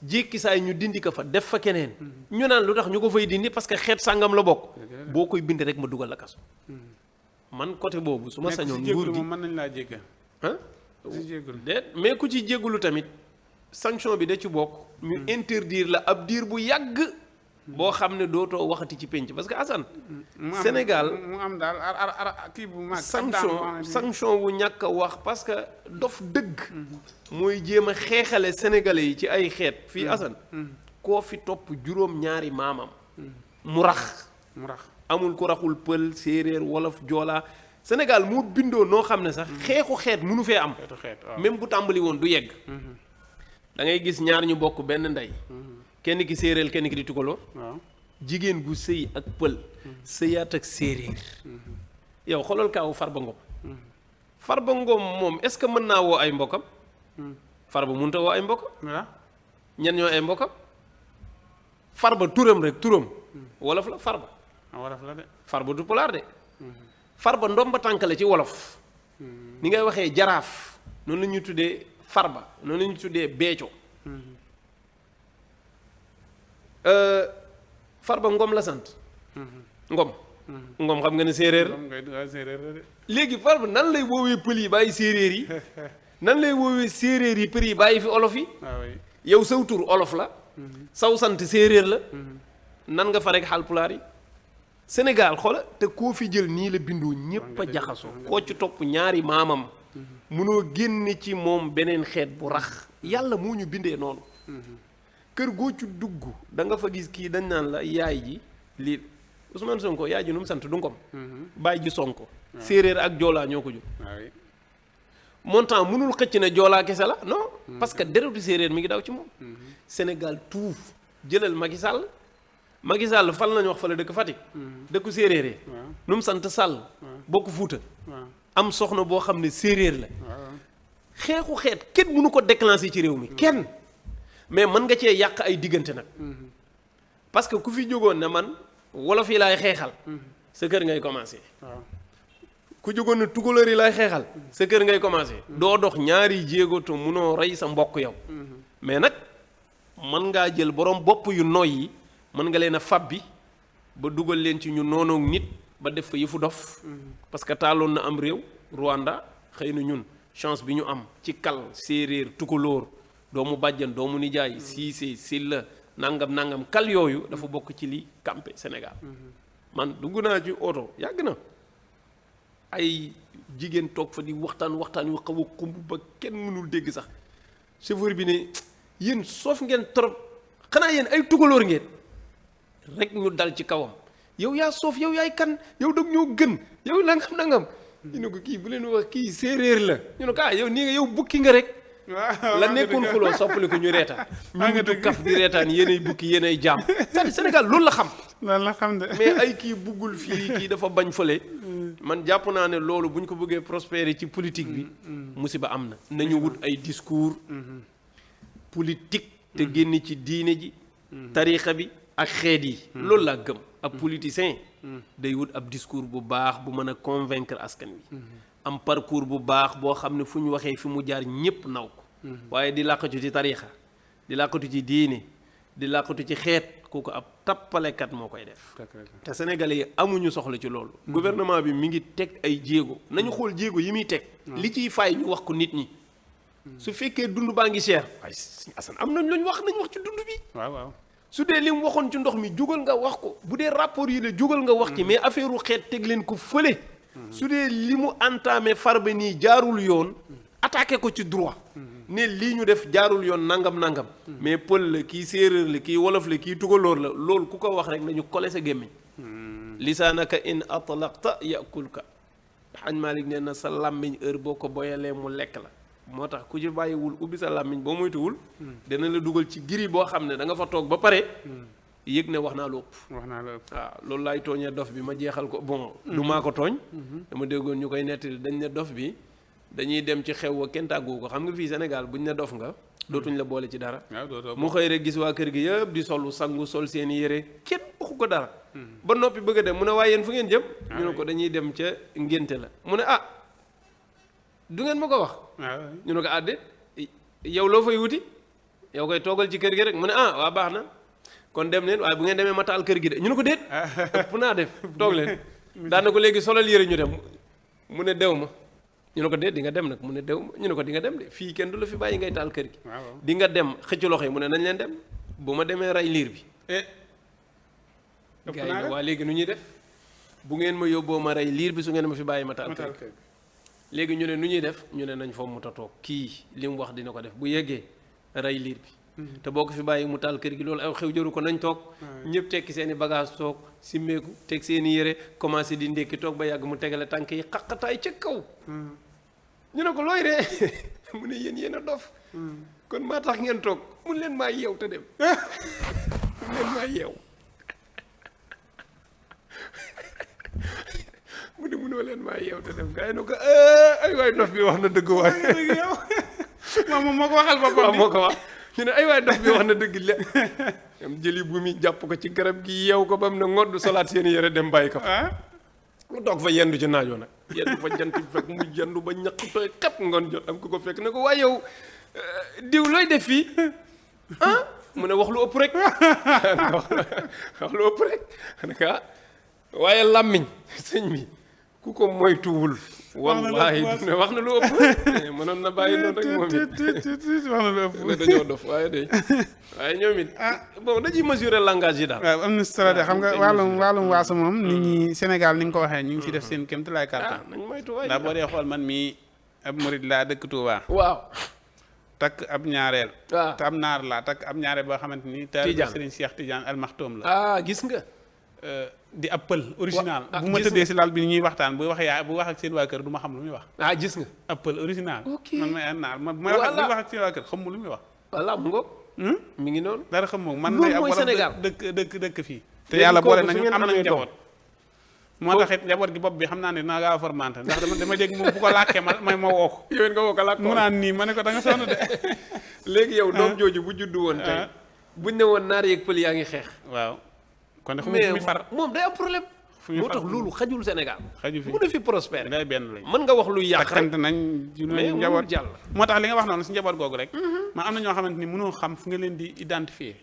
jékki saay ñu dindi ko fa def fa keneen. ñu naan lu tax ñu ko fay dindi parce que xeet sàngam la bokk. boo koy bind rek ma dugal la kaso. man côté boobu su ma sañoon. nguur gi mën nañ laa jéggal. déet mais ku ci jéggalu tamit sanction bi da ci bokk. ñu interdire la ab diir bu yàgg. boo xam ne dootoo waxati ci penc parce que Assane. Sénégal mu am daal kii bu mag. sanction wu ñàkk a wax parce que dof dëgg. mooy jéem a xeexale sénégalais yi ci ay xeet. fii Assane. koo fi topp juróom-ñaari maamam. mu rax. amul ku raxul pël séeréer wolof joolaa Sénégal moo bindoo noo xam ne sax. xeexu xeet mënu fee am. même bu tàmbali woon du yegg. da ngay gis ñaar ñu bokk benn ndey. kenn ki séeréer kenn ki di tukaloo. jigéen gu sëy ak pël sëyaat ak séeréer yow xoolal kaawu Farba Ngom Farba Ngom moom est-ce que mën naa woo ay mbokkam Farba mënut a woo ay mbokkam ñan ñoo ay mbokkam Farba turam rek turam wolof la Farba wolof la de Farba du pulaar de Farba ndomba tànk la ci wolof ni ngay waxee jaraaf noonu la ñuy tuddee Farba noonu la ñuy tuddee Béthio Farba Ngom la sant Ngom xam nga ne séeréer la léegi Farba nan lay woowee pël yi bàyyi séeréer yi nan lay woowee séeréer yi pël yi bàyyi fi olof yi yow saw tur olof la saw sant séeréer la nan nga fa rek Haalpulaar yi Sénégal xoola te koo fi jël nii la bindoo ñépp a jaxasoo koo ci topp ñaari maamam munoo génne ci moom beneen xeet bu rax yàlla moo ñu bindee noonu kër goo ci dugg da nga fa gis kii dañ naan la yaay ji lii Ousmane Sonko yaay ji nu mu sant du Ngom baay ji Sonko séeréer ak joolaa ñoo ko jur montant mënul xëcc ne joolaa kese la non parce que deretu séeréer mi ngi daw ci moom Sénégal tout jëlal Macky Sall fal nañu wax fa la dëkk Fatick dëkku séeréer nu mu sant Sall bokk Fuuta am soxna boo xam ne séeréer la xeexu xeet kenn mënu ko déclencher ci réew mi kenn mais mën nga cee yàq ay diggante nag parce que ku fi jógoon ne man wolof yi laay xeexal sa kër ngay commencer ku jógoon ne tukulóor yi laay xeexal sa kër ngay commencer doo dox ñaari jéego te munoo rey sa mbokk yow mais nag mën ngaa jël borom bopp yu noy yi mën nga leen a fabbi ba dugal leen ci ñu noonoog nit ba def fa yëfu dof parce que taaloon na am réew Rwanda xëy na ñun chance bi ñu am ci kal séeréer tukulóor doomu bàjjan doomu nijaay siise silla nangam kal yooyu dafa bokk ci li campé Sénégal man dugg naa ci oto yàgg na ay jigéen toog fa di waxtaan yu xaw a xumb ba kenn mënul dégg sax chauffeur bi ne yéen soof ngeen trop xanaa yéen ay tugalóor ngeen rek ñu dal ci kawam yow yaa soof yow yaay kan yow dag ñoo gën yow nangam ñu ne ko kii bu leen wax kii séeréer la ñu ne ko yow nii nga yow bukki nga rek la nekkoon xuloo soppali ko ñu reetaan ñu ngi du kaf di reetaan yéenay bukki yéenay jaam c'est-à-dire Sénégal loolu la xam de mais ay kii buggul fii kii dafa bañ fële man jàpp naa ne loolu bu ñu ko bëggee prospérer ci politique bi musiba am na nañu wut ay discours politique te génn ci diine ji tariixa bi ak xeet yi loolu laa gëm ab politicien day wut ab discours bu baax bu mën a convaincre askan wi am parcours bu baax boo xam ne fu ñu waxee fi mu jaar ñépp naw ko waaye di làqatu ci tariixa di làqatu ci diine di làqatu ci xeet kooku ab tappalekat moo koy def te sénégalais yi amuñu soxla ci loolu gouvernement bi mi ngi teg ay jéego nañu xool jéego yi muy teg li ciy fay ñu wax ko nit ñi su fekkee dund baa ngi cher waaye Assane am nañ luñ wax nañ wax ci dund bi waaw su dee li mu waxoon ci ndox mi jógal nga wax ko bu dee rapport yi la jógal nga wax ci mais affaire u xeet teg leen ko fële su dee li mu entamé Farba nii jaarul yoon attaqué ko ci droit ne lii ñu def jaarul yoon nangam mais pël la kii séeréer la kii wolof la kii tugalóor la loolu ku ko wax rek nañu kole sa gémmiñ lisaanaka in atlaqta yakulka xañ Malick nee na sa làmmiñ heure boo ko boyalee mu lekk la moo tax ku ci bàyyiwul ubbi sa làmmiñ boo moytuwul dana la dugal ci giri boo xam ne da nga fa toog ba pare yëg ne wax naa lu ëpp waaw loolu laay tooñee dof bi ma jeexal ko bon du maa ko tooñ dama déggoon ñu koy nettali dañ ne dof bi dañuy dem ci xew wa kenn tàggu ko xam nga fii Sénégal buñ ne dof nga dootuñ la boole ci dara mu xëy rek gis waa kër gi yëpp di solu sangu sol seeni yére kenn waxu ko dara ba noppi bëgg a dem mu ne waaye yéen fu ngeen jëm ñu ne ko dañuy dem ca ngénte la mu ne du ngeen ma ko wax ñu ne ko àdde yow loo fay wuti yow koy toogal ci kër gi rek mu ne waa baax na kon dem leen waaye bu ngeen demee ma taal kër gi de ñu ne ko déet ëpp naa def toog leen daana ko léegi solal yére ñu dem mu ne dew ma ñu ne ko déet di nga dem nag mu ne dew ma ñu ne ko di nga dem de fii kenn du la fi bàyyi ngay taal kër gi di nga dem xëcc loxo yi mu ne nañ leen dem bu ma demee rey liir bi gars yi ne waa léegi nu ñuy def bu ngeen ma yóbboo ma rey liir bi su ngeen ma fi bàyyi ma taal kër gi léegi ñu ne nu ñuy def ñu ne nañ fa mu ta toog kii li mu wax dina ko def bu yeggee rey liir bi te boo ko fi bàyyi mu taal kër gi loolu aw xew jëru ko nañ toog ñëpp tekki seen i bagage toog simmeeku teg seen i yére commencé di ndékki toog ba yàgg mu tegale tànk yi xaqataay ca kaw ñu ne ko looy ree mu ne yéen a dof kon maa tax ngeen toog mun leen maa yeew te dem mun leen maa yeew mu ne munoo leen maa yeew te def gars yi ne ko ay waay dof bi wax na dëgg waay moom moo ko waxal boppam waaw moo ko wax ñu ne ay waay dof bi wax na dëgg la am jëli bu mi jàpp ko ci garab gi yeew ko ba mu ne ngodd solaat seen yére dem bàyyi ko fa mu toog fa yendu ci naajoo nag yendu fa jant bi fekk mu yendu ba ñaq tooy xepp ngoon jot am ku ko fekk ne ko waaye yow diw looy def fii mu ne wax lu ëpp rek wax lu ëpp rek naka waaye làmmiñ sëñ bi ku ko moytuwul wallaahi dina wax na lu ëpp mënoon na bàyyi noonu rek moom it wax na lu ëpp ne dañoo dof waaye ñoom it bon dañuy mesurer langage yi daal waaw am na solo de xam nga wàllum waaso moom nit ñi Sénégal ni nga ko waxee ñu ngi si def seen kéemtalaay kàttan nañ moytu waay ndax boo dee xool man mii ab murid laa dëkk Touba waaw takk ab ñaareel waaw te ab naar laa takk ab ñaareel boo xamante ni taalibe Serigne Cheikh Tidiane Al Maktoum la gis nga di ab pël original bu ma tëddee si lal bi ñuy waxtaan bu wax ak seen waa kër du ma xam lu muy wax gis nga ab pël original ok man may an naar bu may wax ak seen waa kër xamu lu muy wax voilà mu ngoog mi ngi noonu dara xam moom man loolu lay ab mooy wala Sénégal dëkk fii te yàlla boole nañu am nañu njaboot moo tax it njaboot gi bopp bi xam naa ne dinaa gaaw a formante ndax dama dégg moom bu ko làkkee ma woo ko yow nga woo ko làkk mu naan nii ma ne ko da nga sonn de léegi yow doom jooju bu juddu woon tey buñ ne woon naar yeeg pël yaa ngi xeex waaw kon fu muy far moom day am problème moo tax loolu xajul Sénégal xaju fi mu ne fi prospère day benn lañ mën nga wax lu yàq rek taxante nañ mais njaboot jàll moo tax li nga wax noonu si njaboot googu rek man am na ñoo xamante ni mënoo xam fu nga leen di identifier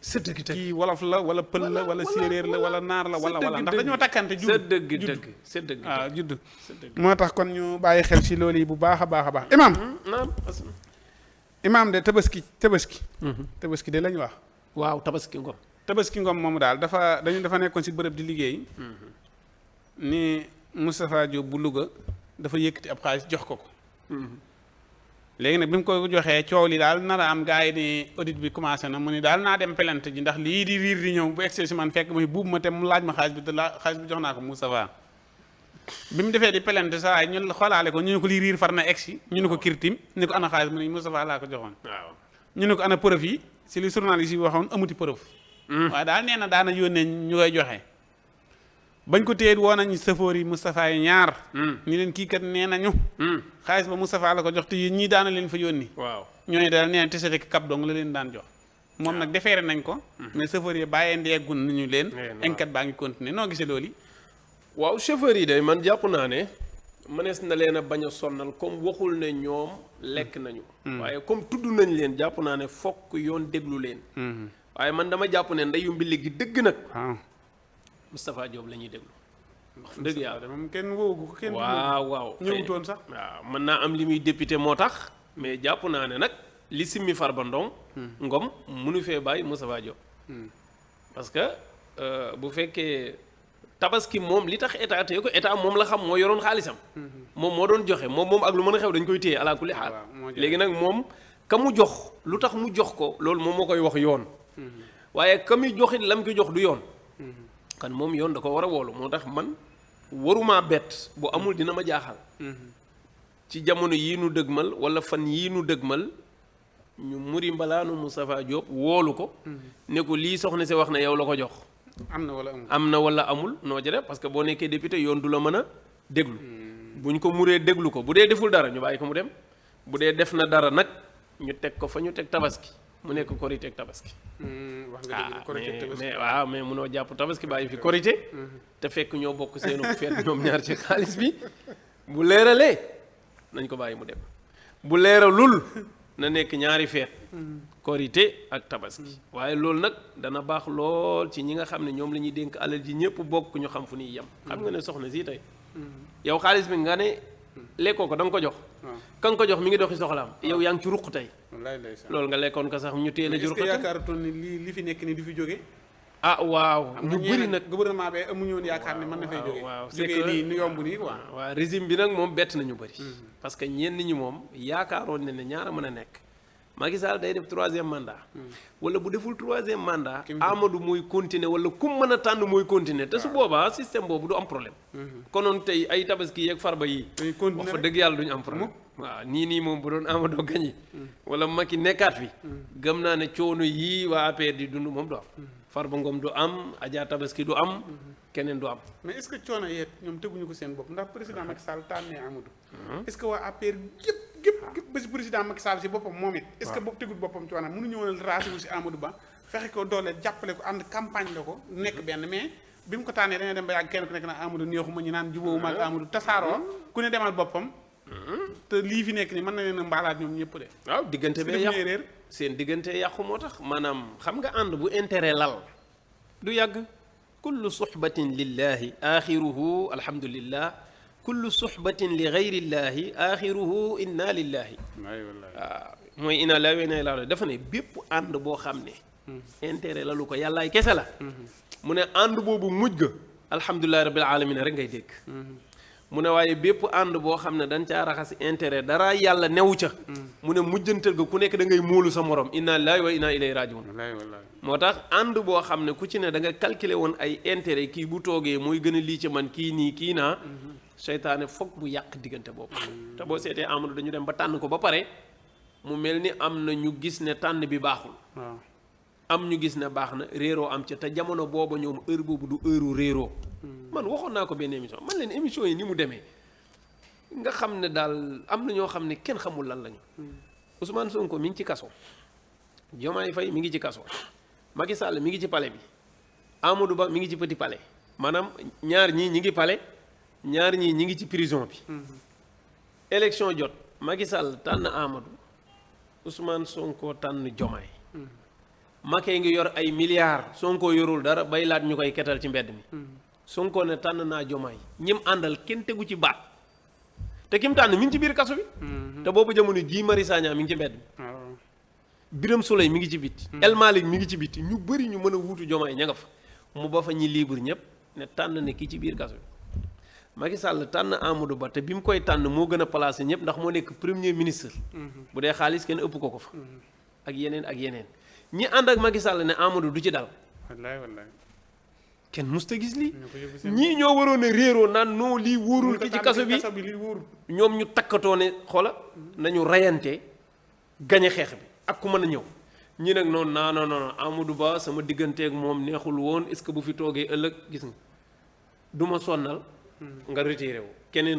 kii wolof la wala pël la wala séeréer la wala naar la wala ndax dañoo takkante sa dëgg waaw judd moo tax kon ñu bàyyi xel si loolu yi bu baax a baax a baax imaam de tabaski de lañ wax waaw tabaski ngom moomu daal dafa nekkoon si bërëb di liggéey ni Moustapha Diop bu Louga dafa yëkkati ab xaalis jox ko léegi nag bi mu ko joxee coow li daal nar a am gars yi ni audit bi commencé na mu ni daal naa dem plainte ji ndax lii di riir di ñëw bu egsee si man fekk muy buubu ma te mu laaj ma xaalis bi te xaalis bi jox naa ko Moustapha bi mu defee di plainte saa ñu xoolaale ko ñu ne ko lii riir far na egsi ñu ne ko kirtim ni ko ana xaalis mu ne Moustapha laa ko joxoon waaw ñu ne ko ana preuve yi si li journaliste yi waxoon amuti preuve waaye daal nee na daana yónnee ñu koy joxe bañ ko téye woo nañu safoor yi Moustapha yi ñaar ni leen kii kat nee nañu xaalis ba Moustapha la ko jox te yéen ñii daana leen fa yónni waaw ñooñu daal nee na te sete kap dong la leen daan jox moom nag defeere nañ ko mais safoor yi bàyyee ndeegun nañu leen enquête baa ngi continuer noo gisee loolu waaw chauffeur yi day man jàpp naa ne mënees na leen a bañ a sonnal comme waxul ne ñoom lekk nañu waaye comme tudd nañ leen jàpp naa ne fokk yoon déglu leen waaye man dama jàpp ne ndeyu mbili gi dëgg nag Moustapha Diop la ñuy déglu wax dëgg yàlla moom kenn woogu ko kenn waaw ñëwutoon sax waaw mën naa am li muy député moo tax mais jàpp naa ne nag li simmi Farba Ngom munu fee bàyyi Moustapha Diop parce que bu fekkee tabaski moom li tax état téye ko état moom la xam moo yoroon xaalisam moom moo doon joxe moom ak lu mën a xew dañ koy téye ala kulli xaal léegi nag moom ka mu jox lu tax mu jox ko loolu moom moo koy wax yoon waaye ka muy joxit lam ko jox du yoon kan moom yoon da ko war a woolu moo tax man waruma bett bu amul dina ma jaaxal ci jamono yii nu dëgmal wala fan yii nu dëgmal ñu muri mbalaanu Moustapha Diop woolu ko ne ko lii soxna si wax na yow la ko jox am na wala amul noo jëre parce que boo nekkee député yoon du la mën a déglu buñ ko muree déglu ko bu dee deful dara ñu bàyyi ko mu dem bu dee def na dara nag ñu teg ko fa ñu teg tabaski mu nekk korité ak tabaski wax nga dëgg korité tabaski mais waaw mais munoo jàpp tabaski bàyyi fi korité te fekk ñoo bokk seenu feet ñoom ñaar ci xaalis bi bu leeralee nañ ko bàyyi mu dem bu leeralul na nekk ñaari feet korité ak tabaski waaye loolu nag dana baax lool ci ñi nga xam ne ñoom la ñuy dénk alal ji ñëpp bokk ñu xam fu ñuy yem xam nga ne soxna si tey yow xaalis bi nga ne lekkoo ko da nga ko jox ka nga ko jox mi ngi doxi soxlaam yow yaa ngi ci ruq tey loolu nga lekkoon ko sax ñu téye la ci ruq yaakaaratoon ni li fi nekk ni du fi jóge waaw ñu bëri nag gouvernement bi amuñu woon yaakaar ne mën na fay jóge waaw jógee nii nu yomb nii quoi waaw régime bi nag moom bett nañu bëri parce que ñenn ñi moom yaakaaroon ne ñaara mën a nekk Macky Sall day def 3e mandat wala bu deful 3e mandat Amadou mooy continuer wala kum mën a tànn mooy continuer te su boobaa système boobu du am problème konoon tey ay tabaski yeeg Farba yi wax fa dëgg yàlla duñu am problème waaw nii moom bu doon Amadou gañi wala Macky nekkaat fi gëm naa ne coono yii waa APR di dund moom du am Farba Ngom du am Adja Tabaski du am keneen du am. mais est-ce que coono yeet ñoom teguñu ko seen bopp ndax président Macky Sall tànnee Amadou. est-ce que waa APR gépp ba si président Macky Sall si boppam moom it. est-ce que boobu tegul boppam coono mënuñu woon raasi wu si Amadou Ba fexe ko dooleel jàppale ko ànd campagne la ko nekk benn mais bi mu ko tànnee dañoo dem ba yàgg kenn ku nekk naan Amadou neexuma ñu naan jubóowuma ak Amadou tasaaroo ku ne demal boppam. te lii fi nekk nii mën na leen a mbaalaat ñoom ñëpp de. waaw diggante bee yàqu seen diggante yàqu moo tax maanaam xam nga ànd bu intérêt lal du yàgg. kullu suxbatin lillahi axiruhu alhamdulillah kullu suxbatin li gayrillahi axiruhu inna lillahi. waaw mooy inna lillahi wa inna ilayhi raaji'uun dafa ne bépp ànd boo xam ne. intérêt lalu ko yàllaay kese la. mu ne ànd boobu mujj ga alhamdulillahi rabbil alamin rek ngay dégg. mu ne waaye bépp ànd boo xam ne dañ caa raxas intérêt dara yàlla newu ca. mu ne mujjantal ga ku nekk da ngay móolu sa morom inna lillahi wa inna ilayhi raaji'uun. moo tax ànd boo xam ne ku ci ne da nga calculer woon ay intérêt kii bu toogee mooy gën a lii ci man kii nii kii naa. seytaane foog bu yàq diggante boobu. te boo seetee Amadou dañu dem ba tànn ko ba pare mu mel ni am na ñu gis ne tànn bi baaxul. am ñu gis ne baax na réeroo am ca te jamono booba ñoom heure boobu du heure réeroo. man waxoon naa ko benn émission man leen émission yi ni mu demee nga xam ne daal am na ñoo xam ne kenn xamul lan lañu. Ousmane Sonko mi ngi ci kaso. Diomaye Faye mi ngi ci kaso. Macky Sall mi ngi ci palais bi. Amadou Ba mi ngi ci petit palais. maanaam ñaar ñii ñi ngi palais ñaar ñii ñi ngi ci prison bi. élection jot Macky Sall tànn Amadou Ousmane Sonko tànn Diomaye. Macky ngi yor ay milliards Sonko yorul dara bay laat ñu koy ketal ci mbedd mi. Sonko ne tànn naa Diomaye ñim àndal kenn tegu ci baat te kim tànn mi ngi ci biir kaso bi. te boobu jamono Guy Marius Sagna mi ngi ci mbedd mi. Birame Souleye mi ngi ci biti. El Malick mi ngi ci biti ñu bëri ñu mën a wuutu Diomaye ña nga fa mu ba fa ñi libre ñëpp ne tànn ne kii ci biir kaso bi. Macky Sall tànn Amadou Ba te bi mu koy tànn moo gën a placé ñëpp ndax moo nekk premier ministre. bu dee xaalis kenn ëpp ko fa. ak yeneen ak yeneen ñi ànd ak Macky Sall ne Amadou du ci dal. wallaay kenn musta gis lii ñii ñoo waroon a réeroo naan noo lii wóorul ki ci kaso bi ñoom ñu takkatoo ne xoola nañu rayante gañe xeex bi ak ku mën a ñëw ñi nag noonu non Amadou Ba sama digganteeg moom neexul woon est-ce que bu fi toogee ëllëg gis nga du ma sonnal nga retiré wu keneen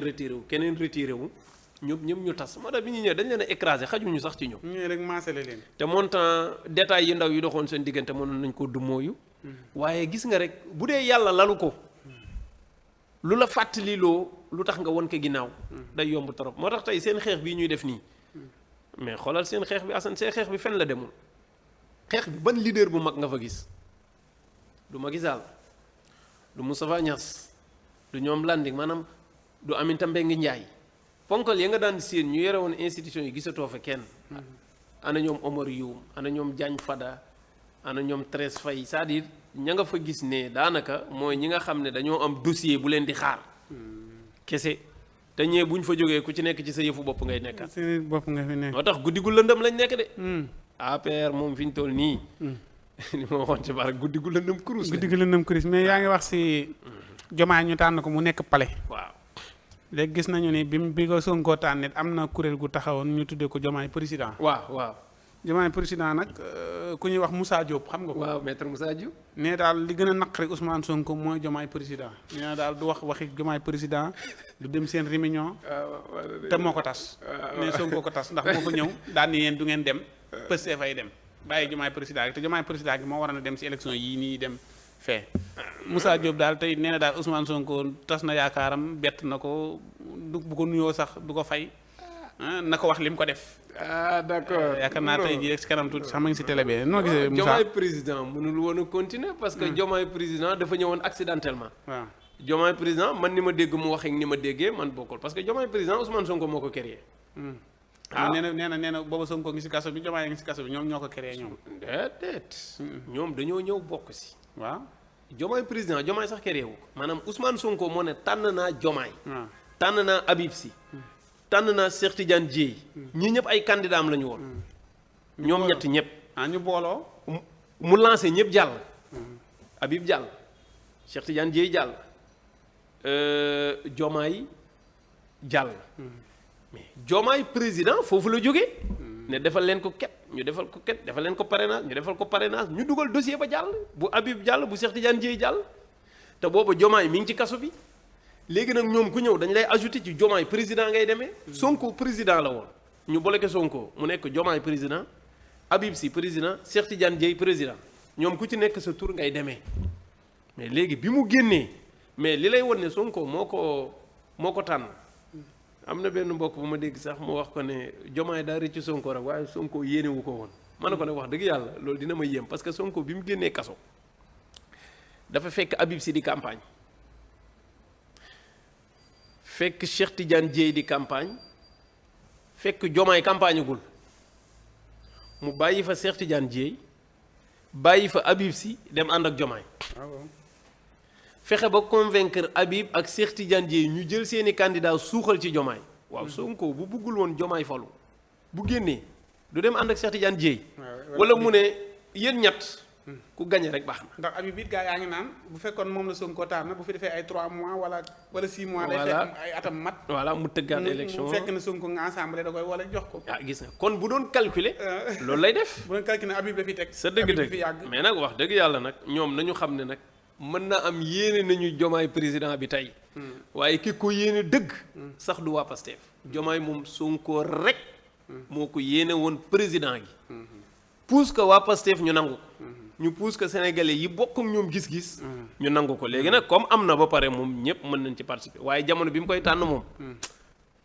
retiré wu ñëpp ñu tas moo tax bi ñu ñëwee dañ leen a écrasé xajuñu sax ci ñoom ñu rek maasale leen te montant détails yi ndaw yi doxoon seen diggante mënoon nañ ko dumóoyu waaye gis nga rek bu dee yàlla lalu ko lu la fàttali loo lu tax nga won ko ginnaaw day yomb trop moo tax tey seen xeex bii ñuy def nii mais xoolal seen xeex bi Assane seen xeex bi fen la demul xeex bi ban leader bu mag nga fa gis du Macky Sall du Moustapha Niasse du ñoom Landing maanaam du Aminata Mbengue Ndiaye ponkal ya nga daan séen ñu yore woon institution yi gisatoo fa kenn ana ñoom Omar Youm ana ñoom Diagne Fada ana ñoom Thérèse Faye c'est-à-dire ña nga fa gis ne daanaka mooy ñi nga xam ne dañoo am dossier bu leen di xaar kese te ñee buñ fa jógee ku ci nekk ci sa yëfu bopp ngay nekkat seen bopp nga fi nekk moo tax guddi gu lëndëm lañ nekk de APR moom fi ñu toll nii li ma waxoon ci barak guddi gu lëndëm kurus mais yaa ngi wax si Diomaye ñu tànn ko mu nekk palais waaw léegi gis nañu ni bi ko Sonko tànn am na kuréel gu taxawoon ñu tuddee ko Diomaye président waaw Diomaye président nag ku ñuy wax Moussa Diop xam nga ko. waaw maître Moussa Diop. nee daal li gën a naqari Ousmane Sonko mooy Diomaye président nee na daal du wax waxi Diomaye président du dem seen réunion. te moo ko tas. nee Sonko ko tas ndax moo ko ñëw daal ni yéen du ngeen dem. Pastef fay dem bàyyi Diomaye président gi te Diomaye président gi moo war a dem si élection yii nii dem fee. Moussa Diop daal tey nee na daal Ousmane Sonko tas na yaakaaram bett na ko du bu ko nuyoo sax du ko fay na ko wax li mu ko def. d'accord yaakaar naa tey jii rek si kanam tuuti sax ma ngi si télé bi noo gisee Moussa Diomaye président mënul woon a continuer parce que Diomaye président dafa ñëwoon accidentellement. waaw Diomaye président man ni ma dégg mu waxee ni ma déggee man bokkul parce que Diomaye président Ousmane Sonko moo ko créé. nee na booba Sonko ngi si kaso bi Diomaye ngi si kaso bi ñoom ñoo ko créé ñoom. déedéet. ñoom dañoo ñëw bokk si. waaw. Diomaye président Diomaye sax créé wu ko maanaam Ousmane Sonko moo ne tànn naa Diomaye. waaw tànn naa Habib Sy. tànn naa Cheikh Tidiane Dièye. ñii ñëpp ay candidat am la ñu woon. ñoom ñett ñëpp. ñu booloo. mu lancé ñëpp jàll. Habib jàll. Cheikh Tidiane Dièye jàll. Diomaye jàll. mais Diomaye président foofu la jógee. ne defal leen ko ket ñu defal ko ket defal leen ko parrainage ñu defal ko parrainage ñu dugal dossier ba jàll bu Habib jàll bu Cheikh Tidiane Dièye jàll. te booba Diomaye mi ngi ci kaso bi léegi nag ñoom ku ñëw dañ lay ajouté ci Diomaye président ngay demee. Sonko président la woon ñu bloqué Sonko mu nekk Diomaye président Habib Sy président Cheikh Tidiane Dièye président ñoom ku ci nekk sa tour ngay demee mais léegi bi mu génnee mais li lay won ne Sonko moo ko tànn am na benn mbokk bu ma dégg sax mu wax ko ne Diomaye daa rëcc Sonko rek waaye Sonko yéenewu ko woon. ma ne ko nag wax dëgg yàlla loolu dina ma yéem parce que Sonko bi mu génnee kaso dafa fekk Habib Sy di campagne fekk Cheikh Tidiane Dièye di campagne fekk Diomaye campagne gul mu bàyyi fa Cheikh Tidiane Dièye bàyyi fa Habib Sy dem ànd ak Diomaye fexe ba convaincre Habib ak Cheikh Tidiane Dièye ñu jël seeni candidat suuxal ci Diomaye waaw Sonko bu buggul woon Diomaye falu bu génnee du dem ànd ak Cheikh Tidiane Dièye wala mu ne yéen ñett ku gañe rek baax na. ndax Habib it gaa yaa ngi naan bu fekkoon moom la Sonko tànn bu fi defee ay 3 mois wala 6 mois. day fekk ay atam mat. voilà mu tëggaat élection mu fekk na Sonko nga ensemble da koy wala jox ko. ah gis nga kon bu doon calculer. loolu lay def. bu doon calculer Habib la fi teg. sa dëgg-dëgg mais nag wax dëgg yàlla nag ñoom nañu xam ne nag mën na am yéene nañu Diomaye président bi tey. waaye ki ko yéene dëgg. sax du waa Pastef. Diomaye moom Sonko rek. moo ko yéene woon président gi. pousse que waa Pastef ñu nangu ko. ñu pousse que sénégalais yi bokk ak ñoom gis-gis. ñu nangu ko léegi nag comme am na ba pare moom ñëpp mën nañ ci participer waaye jamono bi mu koy tànn moom.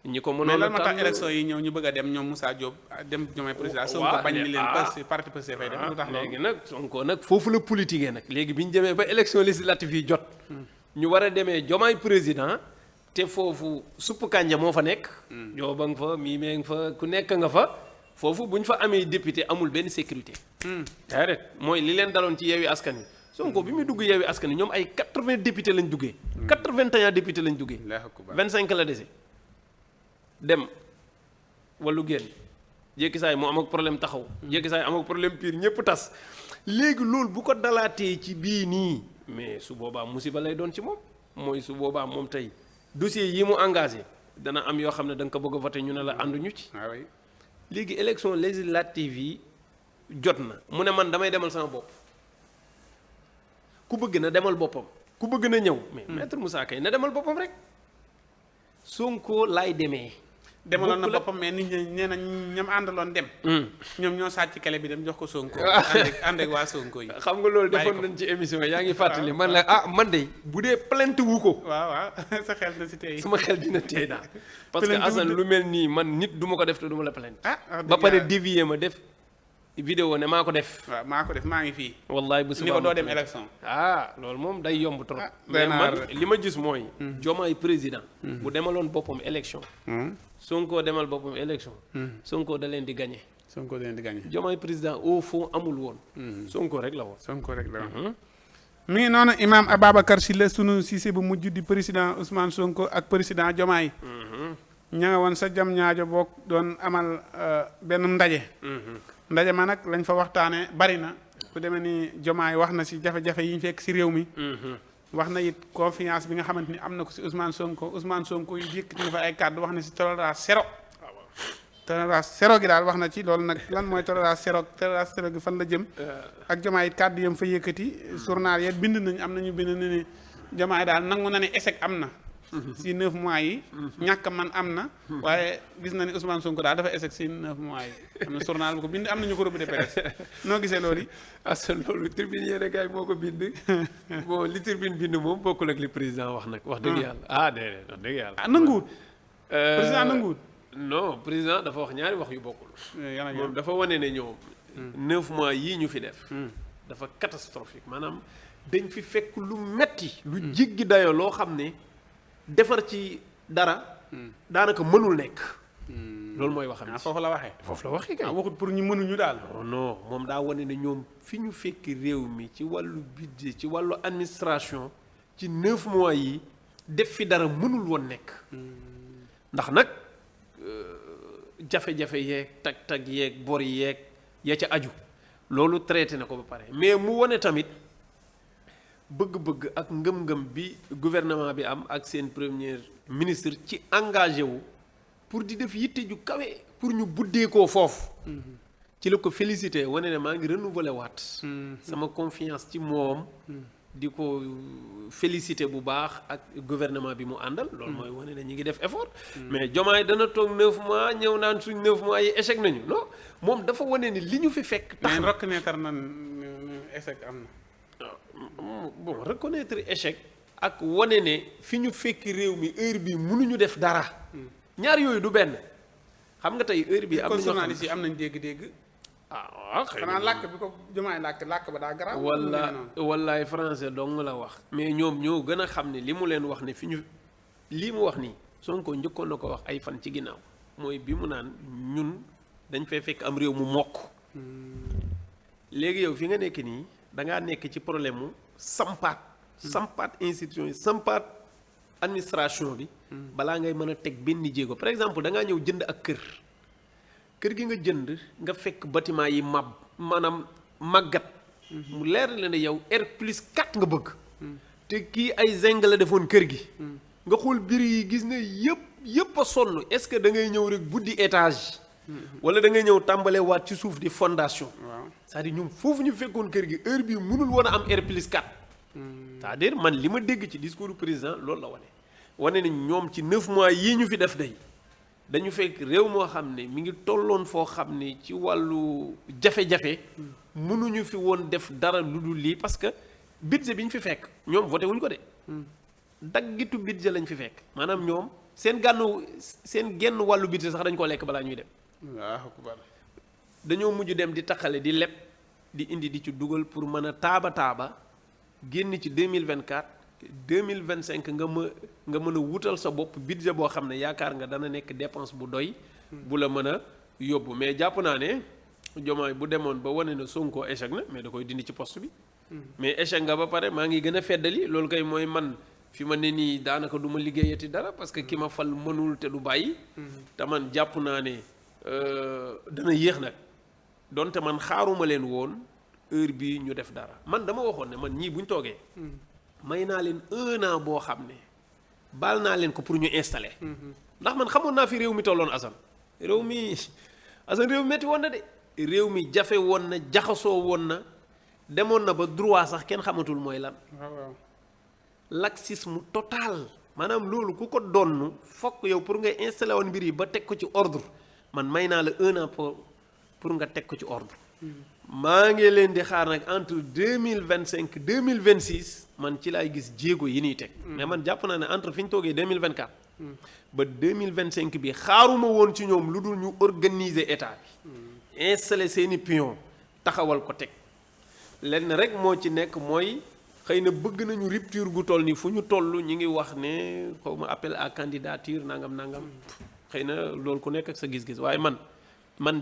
ñi ko mënoon a tànn mais lan moo tax élection yi ñëw ñu bëgg a dem ñoom Moussa Diop dem Diomaye président. Sonko bañ ni leen parti Pastef fay dem lu tax léegi nag Sonko nag foofu la politique nag léegi bi ñu demee ba élection législative yi jot. ñu war a demee Diomaye président te foofu supp kànja moo fa nekk. Jooba nga fa mii mee nga fa ku nekk nga fa. foofu bu ñu fa amee député amul benn sécurité. déedéet mooy li leen daloon ci Yewwi Askan Wi Sonko bi muy dugg Yewwi Askan Wi ñoom ay 80 député lañ duggee. 81 député lañ duggee. 25 la dese. dem wàllu génn jékki saay mu am ak problème taxaw. jékki saay am ak problème pire ñëpp tas. léegi loolu bu ko dalaatee ci bii nii mais su boobaa musiba lay doon ci moom mooy su boobaa moom tey dossier yi mu engagé dana am yoo xam ne da nga ko bëgg a voté ñu ne la ànduñu ci. léegi élection législative yi jot na mu ne man damay demal sama bopp ku bëgg na demal boppam ku bëgg na ñëw mais maître Moussa Kay na demal boppam rek Sonko laay demee. demaloon na boppam mais nit ñi nee na ñam àndaloon dem. ñoom ñoo sàcc kele bi dem jox ko Sonko. ànd ak waa Sonko yi. xam nga loolu defoon nañ ci émission yaa ngi fàttali man la man de bu dee plainte wu ko. waaw sa xel na si tey. suma xel dina tey daal. parce que Assane lu mel nii man nit du ma ko def te du ma la plainte. ba pare dévier ma def. vidéo ne maa ko def. waaw maa ko def maa ngi fii. wallaay bu ni ko doo dem élection. loolu moom day yomb trop. mais man li ma gis mooy. Diomaye président. bu demaloon boppam élection. Sonko demal boppam élection. Sonko da leen di gagné. Sonko da leen di gagné. Diomaye président au fond amul woon. Sonko rek la woon. Sonko rek la woon. mi ngi noonu Imam Ababacar Sylla sunu Cissé bu mujj di président Ousmane Sonko ak président Diomaye. ña nga woon sa jam ñaajo boog doon amal benn ndaje. ndaje ma nag lañ fa waxtaanee bari na ku demee ni Diomaye wax na si jafe-jafe yi ñu fekk si réew mi. wax na it confiance bi nga xamante ni am na ko si Ousmane Sonko yi yëkkati na fa ay kàddu wax na si tolérance zéro. tolérance zéro gi daal wax na ci loolu nag lan mooy tolérance zéro gi fan la jëm. ak Diomaye it kàddu yam fa yëkkati. journal yet bind nañ am nañu bind ne Diomaye daal nangu na ne échec am na. si 9 mois yi. ñàkk man am na. waaye gis na ni Ousmane Sonko daal dafa échec si 9 mois yi. am na journal bu ko bind am na ñu ko revue de presse noo gisee loolu yi. asal loolu tribune yéen kay moo ko bind. bon li tribune bind moom bokkul ak li président wax nag. wax dëgg yàlla déedéet wax dëgg yàlla. nanguwut. président nanguwut. non président dafa wax ñaari wax yu bokkul. moom dafa wane ne ñoom. 9 mois yii ñu fi def. dafa catastrophique maanaam dañ fi fekk lu metti lu jéggi dayoo loo xam ne. defar ci dara. daanaka mënul nekk. loolu mooy waxam. foofu la waxee. foofu la waxee kay. waxut pour ñu mënuñu daal. non moom daa wane ne ñoom fi ñu fekk réew mi ci wàllu budget ci wàllu administration ci 9 mois yi def fi dara mënul woon nekk. ndax nag jafe-jafe yeeg tag-tag yeeg bor yeeg ya ca aju loolu traité na ko ba pare mais mu wane tamit. bëgg-bëgg ak ngëm-ngëm bi gouvernement bi am ak seen premier ministre ci engagé wu pour di def yitte ju kawe pour ñu buddee koo foofu. ci la ko félicité wane ne maa ngi renouveler waat. sama confiance ci moom. di ko félicité bu baax ak gouvernement bi mu àndal. loolu mooy wane ne ñi ngi def effort. mais Diomaye dana toog 9 mois ñëw naan suñ 9 mois yi échec nañu non moom dafa wane ni li ñu fi fekk. tax na reconnaître na échec am na. bon reconnaître échec ak wane ne fi ñu fekk réew mi heure bi mënuñu def dara. ñaar yooyu du benn. xam nga tey heure bi am na journaliste yi am nañ dégg-dégg. ah xëy xanaa làkk bi ko Diomaye làkk ba daa garaaw. wallaay français dong la wax. mais ñoom ñoo gën a xam ne li mu leen wax ne fi ñu lii mu wax nii Sonko njëkkoon na ko wax ay fan ci ginnaaw mooy bi mu naan ñun dañ fay fekk am réew mu mokk. léegi yow fi nga nekk nii da ngaa nekk ci problème mu sampaat institution yi sampaat administration bi. balaa ngay mën a teg benn jéego par exemple da ngaa ñëw jënd ak kër gi nga jënd nga fekk bâtiment yi maanaam màggat. mu leer la ne yow R+4 nga bëgg. te kii ay zinc la defoon kër gi. nga xool biir yi gis ne yëpp a sonn est-ce que da ngay ñëw rek buddi étage. wala da ngay ñëw tàmbalee waat ci suuf di fondation. waaw c'est-à-dire ñoom foofu ñu fekkoon kër gi heure bii mënul woon a am R+4. c'est-à-dire man li ma dégg ci discours du président loolu la wane ne ñoom ci 9 mois yii ñu fi def day. dañu fekk réew moo xam ne mi ngi tolloon foo xam ne ci wàllu jafe-jafe mënuñu fi woon def dara lu dul lii parce que budget bi ñu fi fekk ñoom voté wuñ ko de. daggitu budget lañ fi fekk maanaam ñoom seen genn wàllu budget sax dañ koo lekk balaa ñuy dem. waaw dañoo mujj dem di taxale di leb di indi di ci dugal pour mën a taaba génn ci 2024. 2025 nga mën a wutal sa bopp budget boo xam ne yaakaar nga dana nekk dépense bu doy. bu la mën a yóbbu mais jàpp naa ne Diomaye bu demoon ba wane na Sonko échec na mais da koy dindi ci poste bi. mais échec nga ba pare maa ngi gën a feddali loolu kay mooy man fi ma ne nii daanaka du ma liggéeyati dara parce que ki ma fal mënul te du bàyyi. te man jàpp naa ne dana yéex nag donte man xaaruma leen woon heure bii ñu def dara man dama waxoon ne man ñii buñ toogee. may naa leen 1 an boo xam ne baal naa leen ko pour ñu installer. ndax man xamoon naa fi réew mi tolloon Assane réew mi metti woon na de réew mi jafe woon na jaxasoo woon na demoon na ba droit sax kenn xamatul mooy lan. waaw laxisme total maanaam loolu ku ko donn fokk yow pour ngay installer woon mbir yi ba teg ko ci ordre man may naa la 1 an pour nga teg ko ci ordre. maa ngi leen di xaar nag entre 2025 2026 man ci laay gis jéego yi ñuy teg. mais man jàpp naa ne entre fi ñu toogee 2024. ba 2025 bi xaaruma woon ci ñoom lu dul ñu organiser état bi. installer seeni pion taxawal ko teg. lenn rek moo ci nekk mooy xëy na bëgg nañu rupture gu toll nii fu ñu toll ñu ngi wax ne xaw ma appel à candidature nangam. xëy na loolu ku nekk ak sa gis-gis waaye man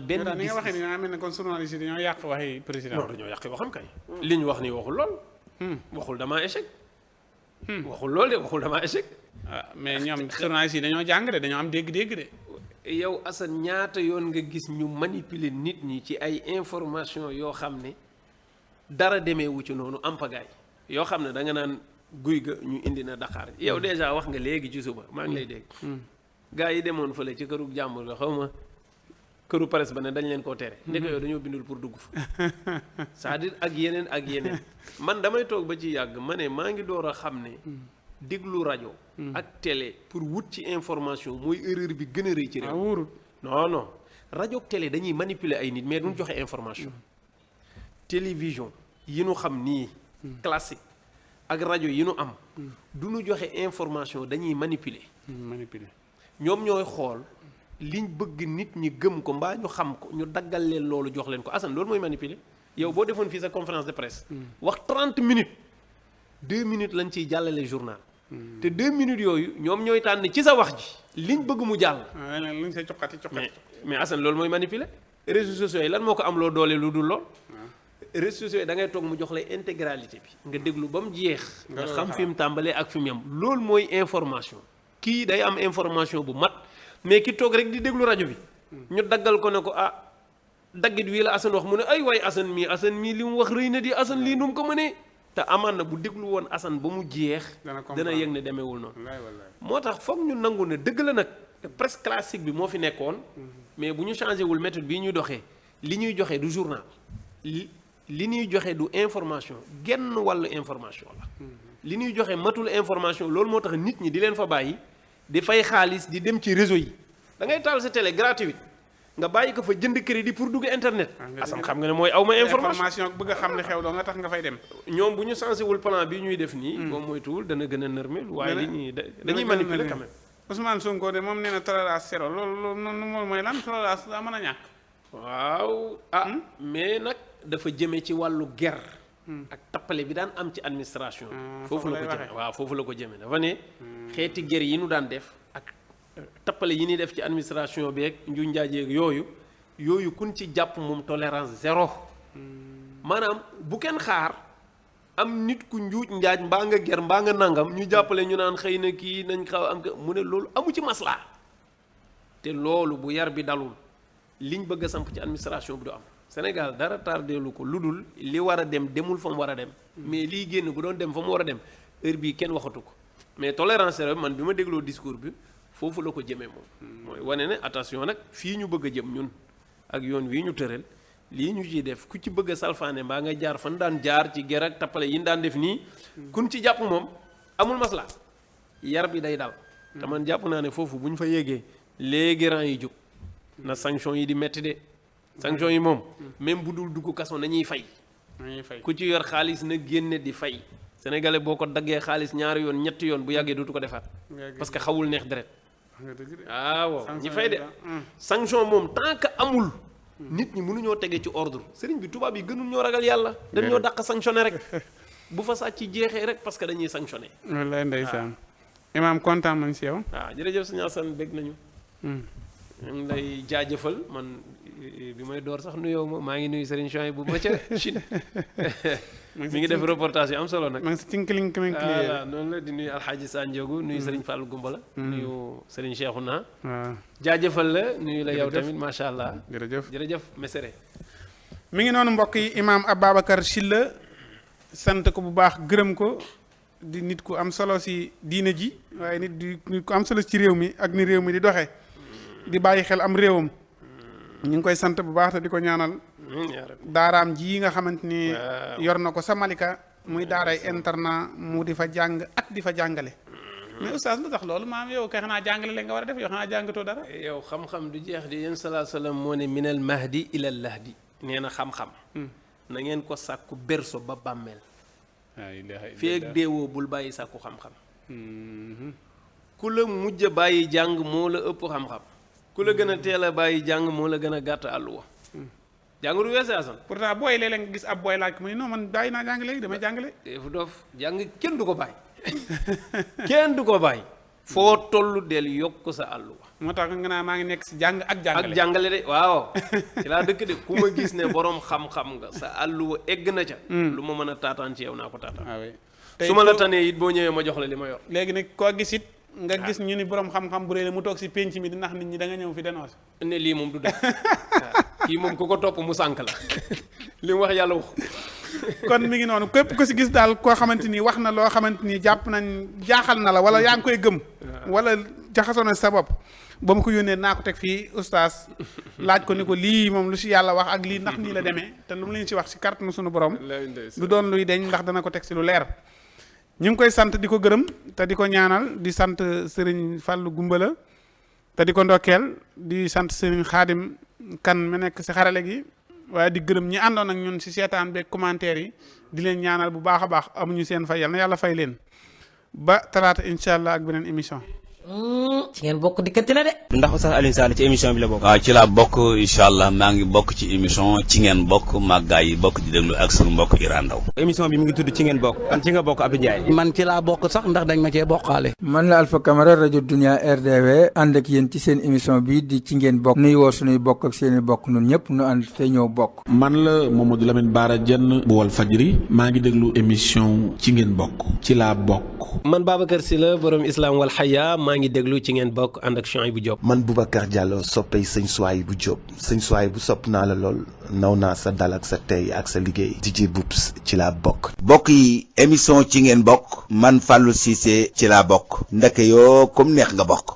benn gis ni nga waxee ni nga xam ne kon journaliste yi dañoo yàq waxi président. non dañoo yàq waxam kay. li ñu wax nii waxul lool. waxul damaa échec. waxul lool de waxul damaa échec. mais ñoom journaliste yi dañoo jàng de dañoo am dégg-dégg de. yow Assane ñaata yoon nga gis ñu manipuler nit ñi ci ay information yoo xam ne dara demeewu ci noonu am pagaay yoo xam ne da nga naan guy ga ñu indi na Dakar yow déjà wax nga léegi ci suba maa ngi lay dégg. gaa yi demoon fële ci këru jàmbur nga xaw ma. këru presse ba ne dañ leen koo tere. ndeke yow dañoo bindul pour dugg fa. c'est-à-dire ak yeneen man damay toog ba ci yàgg ma ne maa ngi door a xam ne. déglu rajo. ak télé pour wut ci information mooy erreur bi gën a rëy ci réew. wóorul non rajo ak télé dañuy manipuler ay nit mais duñ joxe information. télévision yi nu xam nii. classique ak rajo yi nu am. du nu joxe information dañuy manipuler. ñoom ñooy xool. liñ bëgg nit ñi gëm ko mbaa ñu xam ko ñu daggal leen loolu jox leen ko Assane loolu mooy manipuler yow boo defoon fii sa conférence de presse. wax 30 minutes 2 minutes lañ ciy jàllale journal. te 2 minutes yooyu ñoom ñooy tànn ci sa wax ji liñ bëgg mu jàll. luñ say coqati mais Assane loolu mooy manipuler. réseaux sociaux yi lan moo ko am loo doole lu dul lool. réseaux sociaux yi da ngay toog mu jox lay intégralité bi nga déglu ba mu jeex. nga xam fi mu tàmbalee ak fi mu yem loolu mooy information. kii day am information bu mat. mais ki toog rek di déglu rajo bi. ñu daggal ko ne ko daggit wii la Assane wax mu ne ay waay Assane mii li mu wax rëy na di Assane lii nu mu ko mënee. te amaan na bu déglu woon Assane ba mu jeex. dana yëg ne demeewul noonu. moo tax foog ñu nangu ne dëgg la nag presse classique bi moo fi nekkoon. mais bu ñu changé wul méthode bii ñuy doxee li ñuy joxe du journal li ñuy joxe du information genn wàllu information la li ñuy joxe matul information loolu moo tax nit ñi di leen fa bàyyi di fay xaalis di dem ci réseau yi da ngay taal sa télé gratuit nga bàyyi ko fa jënd crédit pour dugg internet. Assane xam nga ne mooy aw ma information bëgg a xam li xew doo nga tax nga fay dem. ñoom bu ñu sensé wul plan bi ñuy def nii. moom moytuwul dana gën a nërmel waaye li ñuy dañuy manipuler quand même. Ousmane Sonko de moom nee na tolérance zéro loolu moom mooy lan tolérance daa mën a ñàkk. waaw mais nag dafa jëme ci wàllu ger ak tappale bi daan am ci administration. foofu la ko jëme waaw foofu la ko jëme dafa ne xeeti ger yi nu daan def ak tappale yi ñuy def ci administration bi ak nju njaajeeg yooyu kun ci jàpp moom tolérance zéro maanaam bu kenn xaar am nit ku njuuj njaaj mbaa nga ger mbaa nga nangam ñu jàppale ñu naan xëy na kii nañ xaw am mu ne loolu amu ci maslaa te loolu bu yar bi dalul liñ bëgg a samp ci administration bi du am Sénégal dara tardeelu ko lu dul li war a dem demul fa mu war a dem mais liy génn bu doon dem fa mu war a dem heure bii kenn waxatu ko mais tolérance zéro man bi ma dégloo discours bi foofu la ko jëmee moom mooy wane ne attention nag fii ñu bëgg a jëm ñun ak yoon wii ñu tëral lii ñu ciy def ku ci bëgg a salfaane mbaa nga jaar fan daan jaar ci ger ak tappale yi ñu daan def nii kun ci jàpp moom amul masla yar bi day dal te man jàpp naa ne foofu bu ñu fa yéegee léegi rang yi jóg na sanction yi di metti de sanction yi moom même bu dul dugg kaso nañuy fay ku ci yor xaalis na génne di fay sénégalais boo ko daggee xaalis ñaari yoon ñetti yoon bu yàggee dootu ko defaat parce que xawul neex deret waaw ñi fay de sanction moom tant que amul nit ñi mënuñoo tege ci ordre sëriñ bi tubaab yi gënul ñoo ragal yàlla dañ ñoo dàq sanctionné rek bu fa sàcc jeexee rek parce que dañuy sanctionné wallaay ndeysaan imaam kontaan nañ si yow waaw jërëjëf sëñ Assane bég nañu ñu ngi lay jaajëfal man bi may door sax nuyoo ma maa ngi nuyu Serigne Chouaïb bu ma ca Chine mi ngi def reportage yu am solo nag. maa ngi si cinkling voilà noonu la di nuyu Alxaaji Sanjogu nuyu Serigne Fallou Gumbala. nuyu Serigne Cheikhouna. waaw jaajëfal la nuyu la yow tamit macha allah. jërëjëf Mesere. mi ngi noonu mbokk yi imaam Ababacar Sylla sant ko bu baax gërëm ko di nit ku am solo si diine ji waaye nit ku am solo ci réew mi ak ni réew mi di doxee. di bàyyi xel am réewam. ñu ngi koy sant bu baax te di ko ñaanal daaraam ji nga xamante ni yor na ko sa Malika muy daaray internat mu di fa jàng ak di fa jàngale mais oustaz lu tax loolu maam yow kay xanaa jàngale la nga war a def yow xanaa jàngatoo dara yow xam-xam du jeex di yéen salaa salaam moo ne minal mahdi ilal lahdi nee na xam-xam na ngeen ko sàkku berso ba bàmmeel feeg deewoo bul bàyyi sàkku xam-xam ku la mujj a bàyyi jàng moo la ëpp xam-xam ku la gën a teel a bàyyi jàng moo la gën a gàtt àlluwa jàng du weesee Assane pourtant booy léeg-léeg nga gis ab booy laaj ko mu ne non man bàyyi naa jàng léegi damay jàngale fu doof jàng kenn du ko bàyyi kenn du ko bàyyi foo toll del yokk sa àlluwa moo tax nga naa maa ngi nekk si jàng ak jàngale ak jàngale de waaw ci laa dëkk de ku ma gis ne borom xam-xam nga sa àlluwa egg na ca lu ma mën a taataan ci yow naa ko taataan su ma la tanee it boo ñëwee ma jox la li ma yor léegi nag koo gis it nga gis ñu ni borom xam-xam bu réy la mu toog si penc mi di nax nit ñi da nga ñëw fi dénoncé ne lii moom du def kii moom ku ko topp mu sànk la li mu wax yàlla wax kon mi ngi noonu képp ko si gis daal koo xamante ni wax na loo xamante ni jàpp nañ jaaxal na la wala yaa ngi koy gëm wala jaxasoo na sa bopp ba ma ko yónnee naa ko teg fii oustaz laaj ko ni ko lii moom lu si yàlla wax ak lii ndax nii la demee te lu mu leen si wax si carte na sunu borom du doon luy deñ ndax dana ko teg si lu leer ñu ngi koy sant di ko gërëm te di ko ñaanal di sant Serigne Fallou Gumbala te di ko ndokkeel di sant Serigne Khadim kan mu nekk si xarale gi waaye di gërëm ñi àndoon ak ñun si seetaan beeg commentaire yi di leen ñaanal bu baax a baax amuñu seen fay yal na yàlla fay leen ba talaata incha allah ak beneen émission. ci ngeen bokk dikkati na de. ndax Oustaz Alioune Sall ci émission bi la bokk. waaw ci laa bokk incha allah maa ngi bokk ci émission ci ngeen bokk màggaa yi bokk di déglu ak sunu mbokk Iran Ndaw. émission bi mi ngi tudd ci ngeen bokk. ci nga bokk Abdou Ndiaye. man ci laa bokk sax ndax dañ ma cee bokkaale. man la Alpha Camara rajo Dunia RDV ànd ak yéen ci seen émission bi di ci ngeen bokk. nuy woo sunuy bokk ak seeni bokk nun ñëpp nu ànd te ñëw bokk. man la Mamadou Lamine Bara Diène bu Walf Fadjri maa ngi déglu émission ci ngeen bokk ci laa bokk. man Babacar Sylla borom Islam wal Haya maa ngi déglu ci ngeen bokk ànd ak Chouaïbou Diop. man Boubacar Diallo soppay sëñ Souaïbou Diop sëñ Souaïbou sopp naa la lool naw naa sa dal ak sa tey ak sa liggéey DJ Boubs ci laa bokk. mbokk yi émission ci ngeen bokk man Fallou Cissé ci laa bokk ndeke yoo comme neex nga bokk.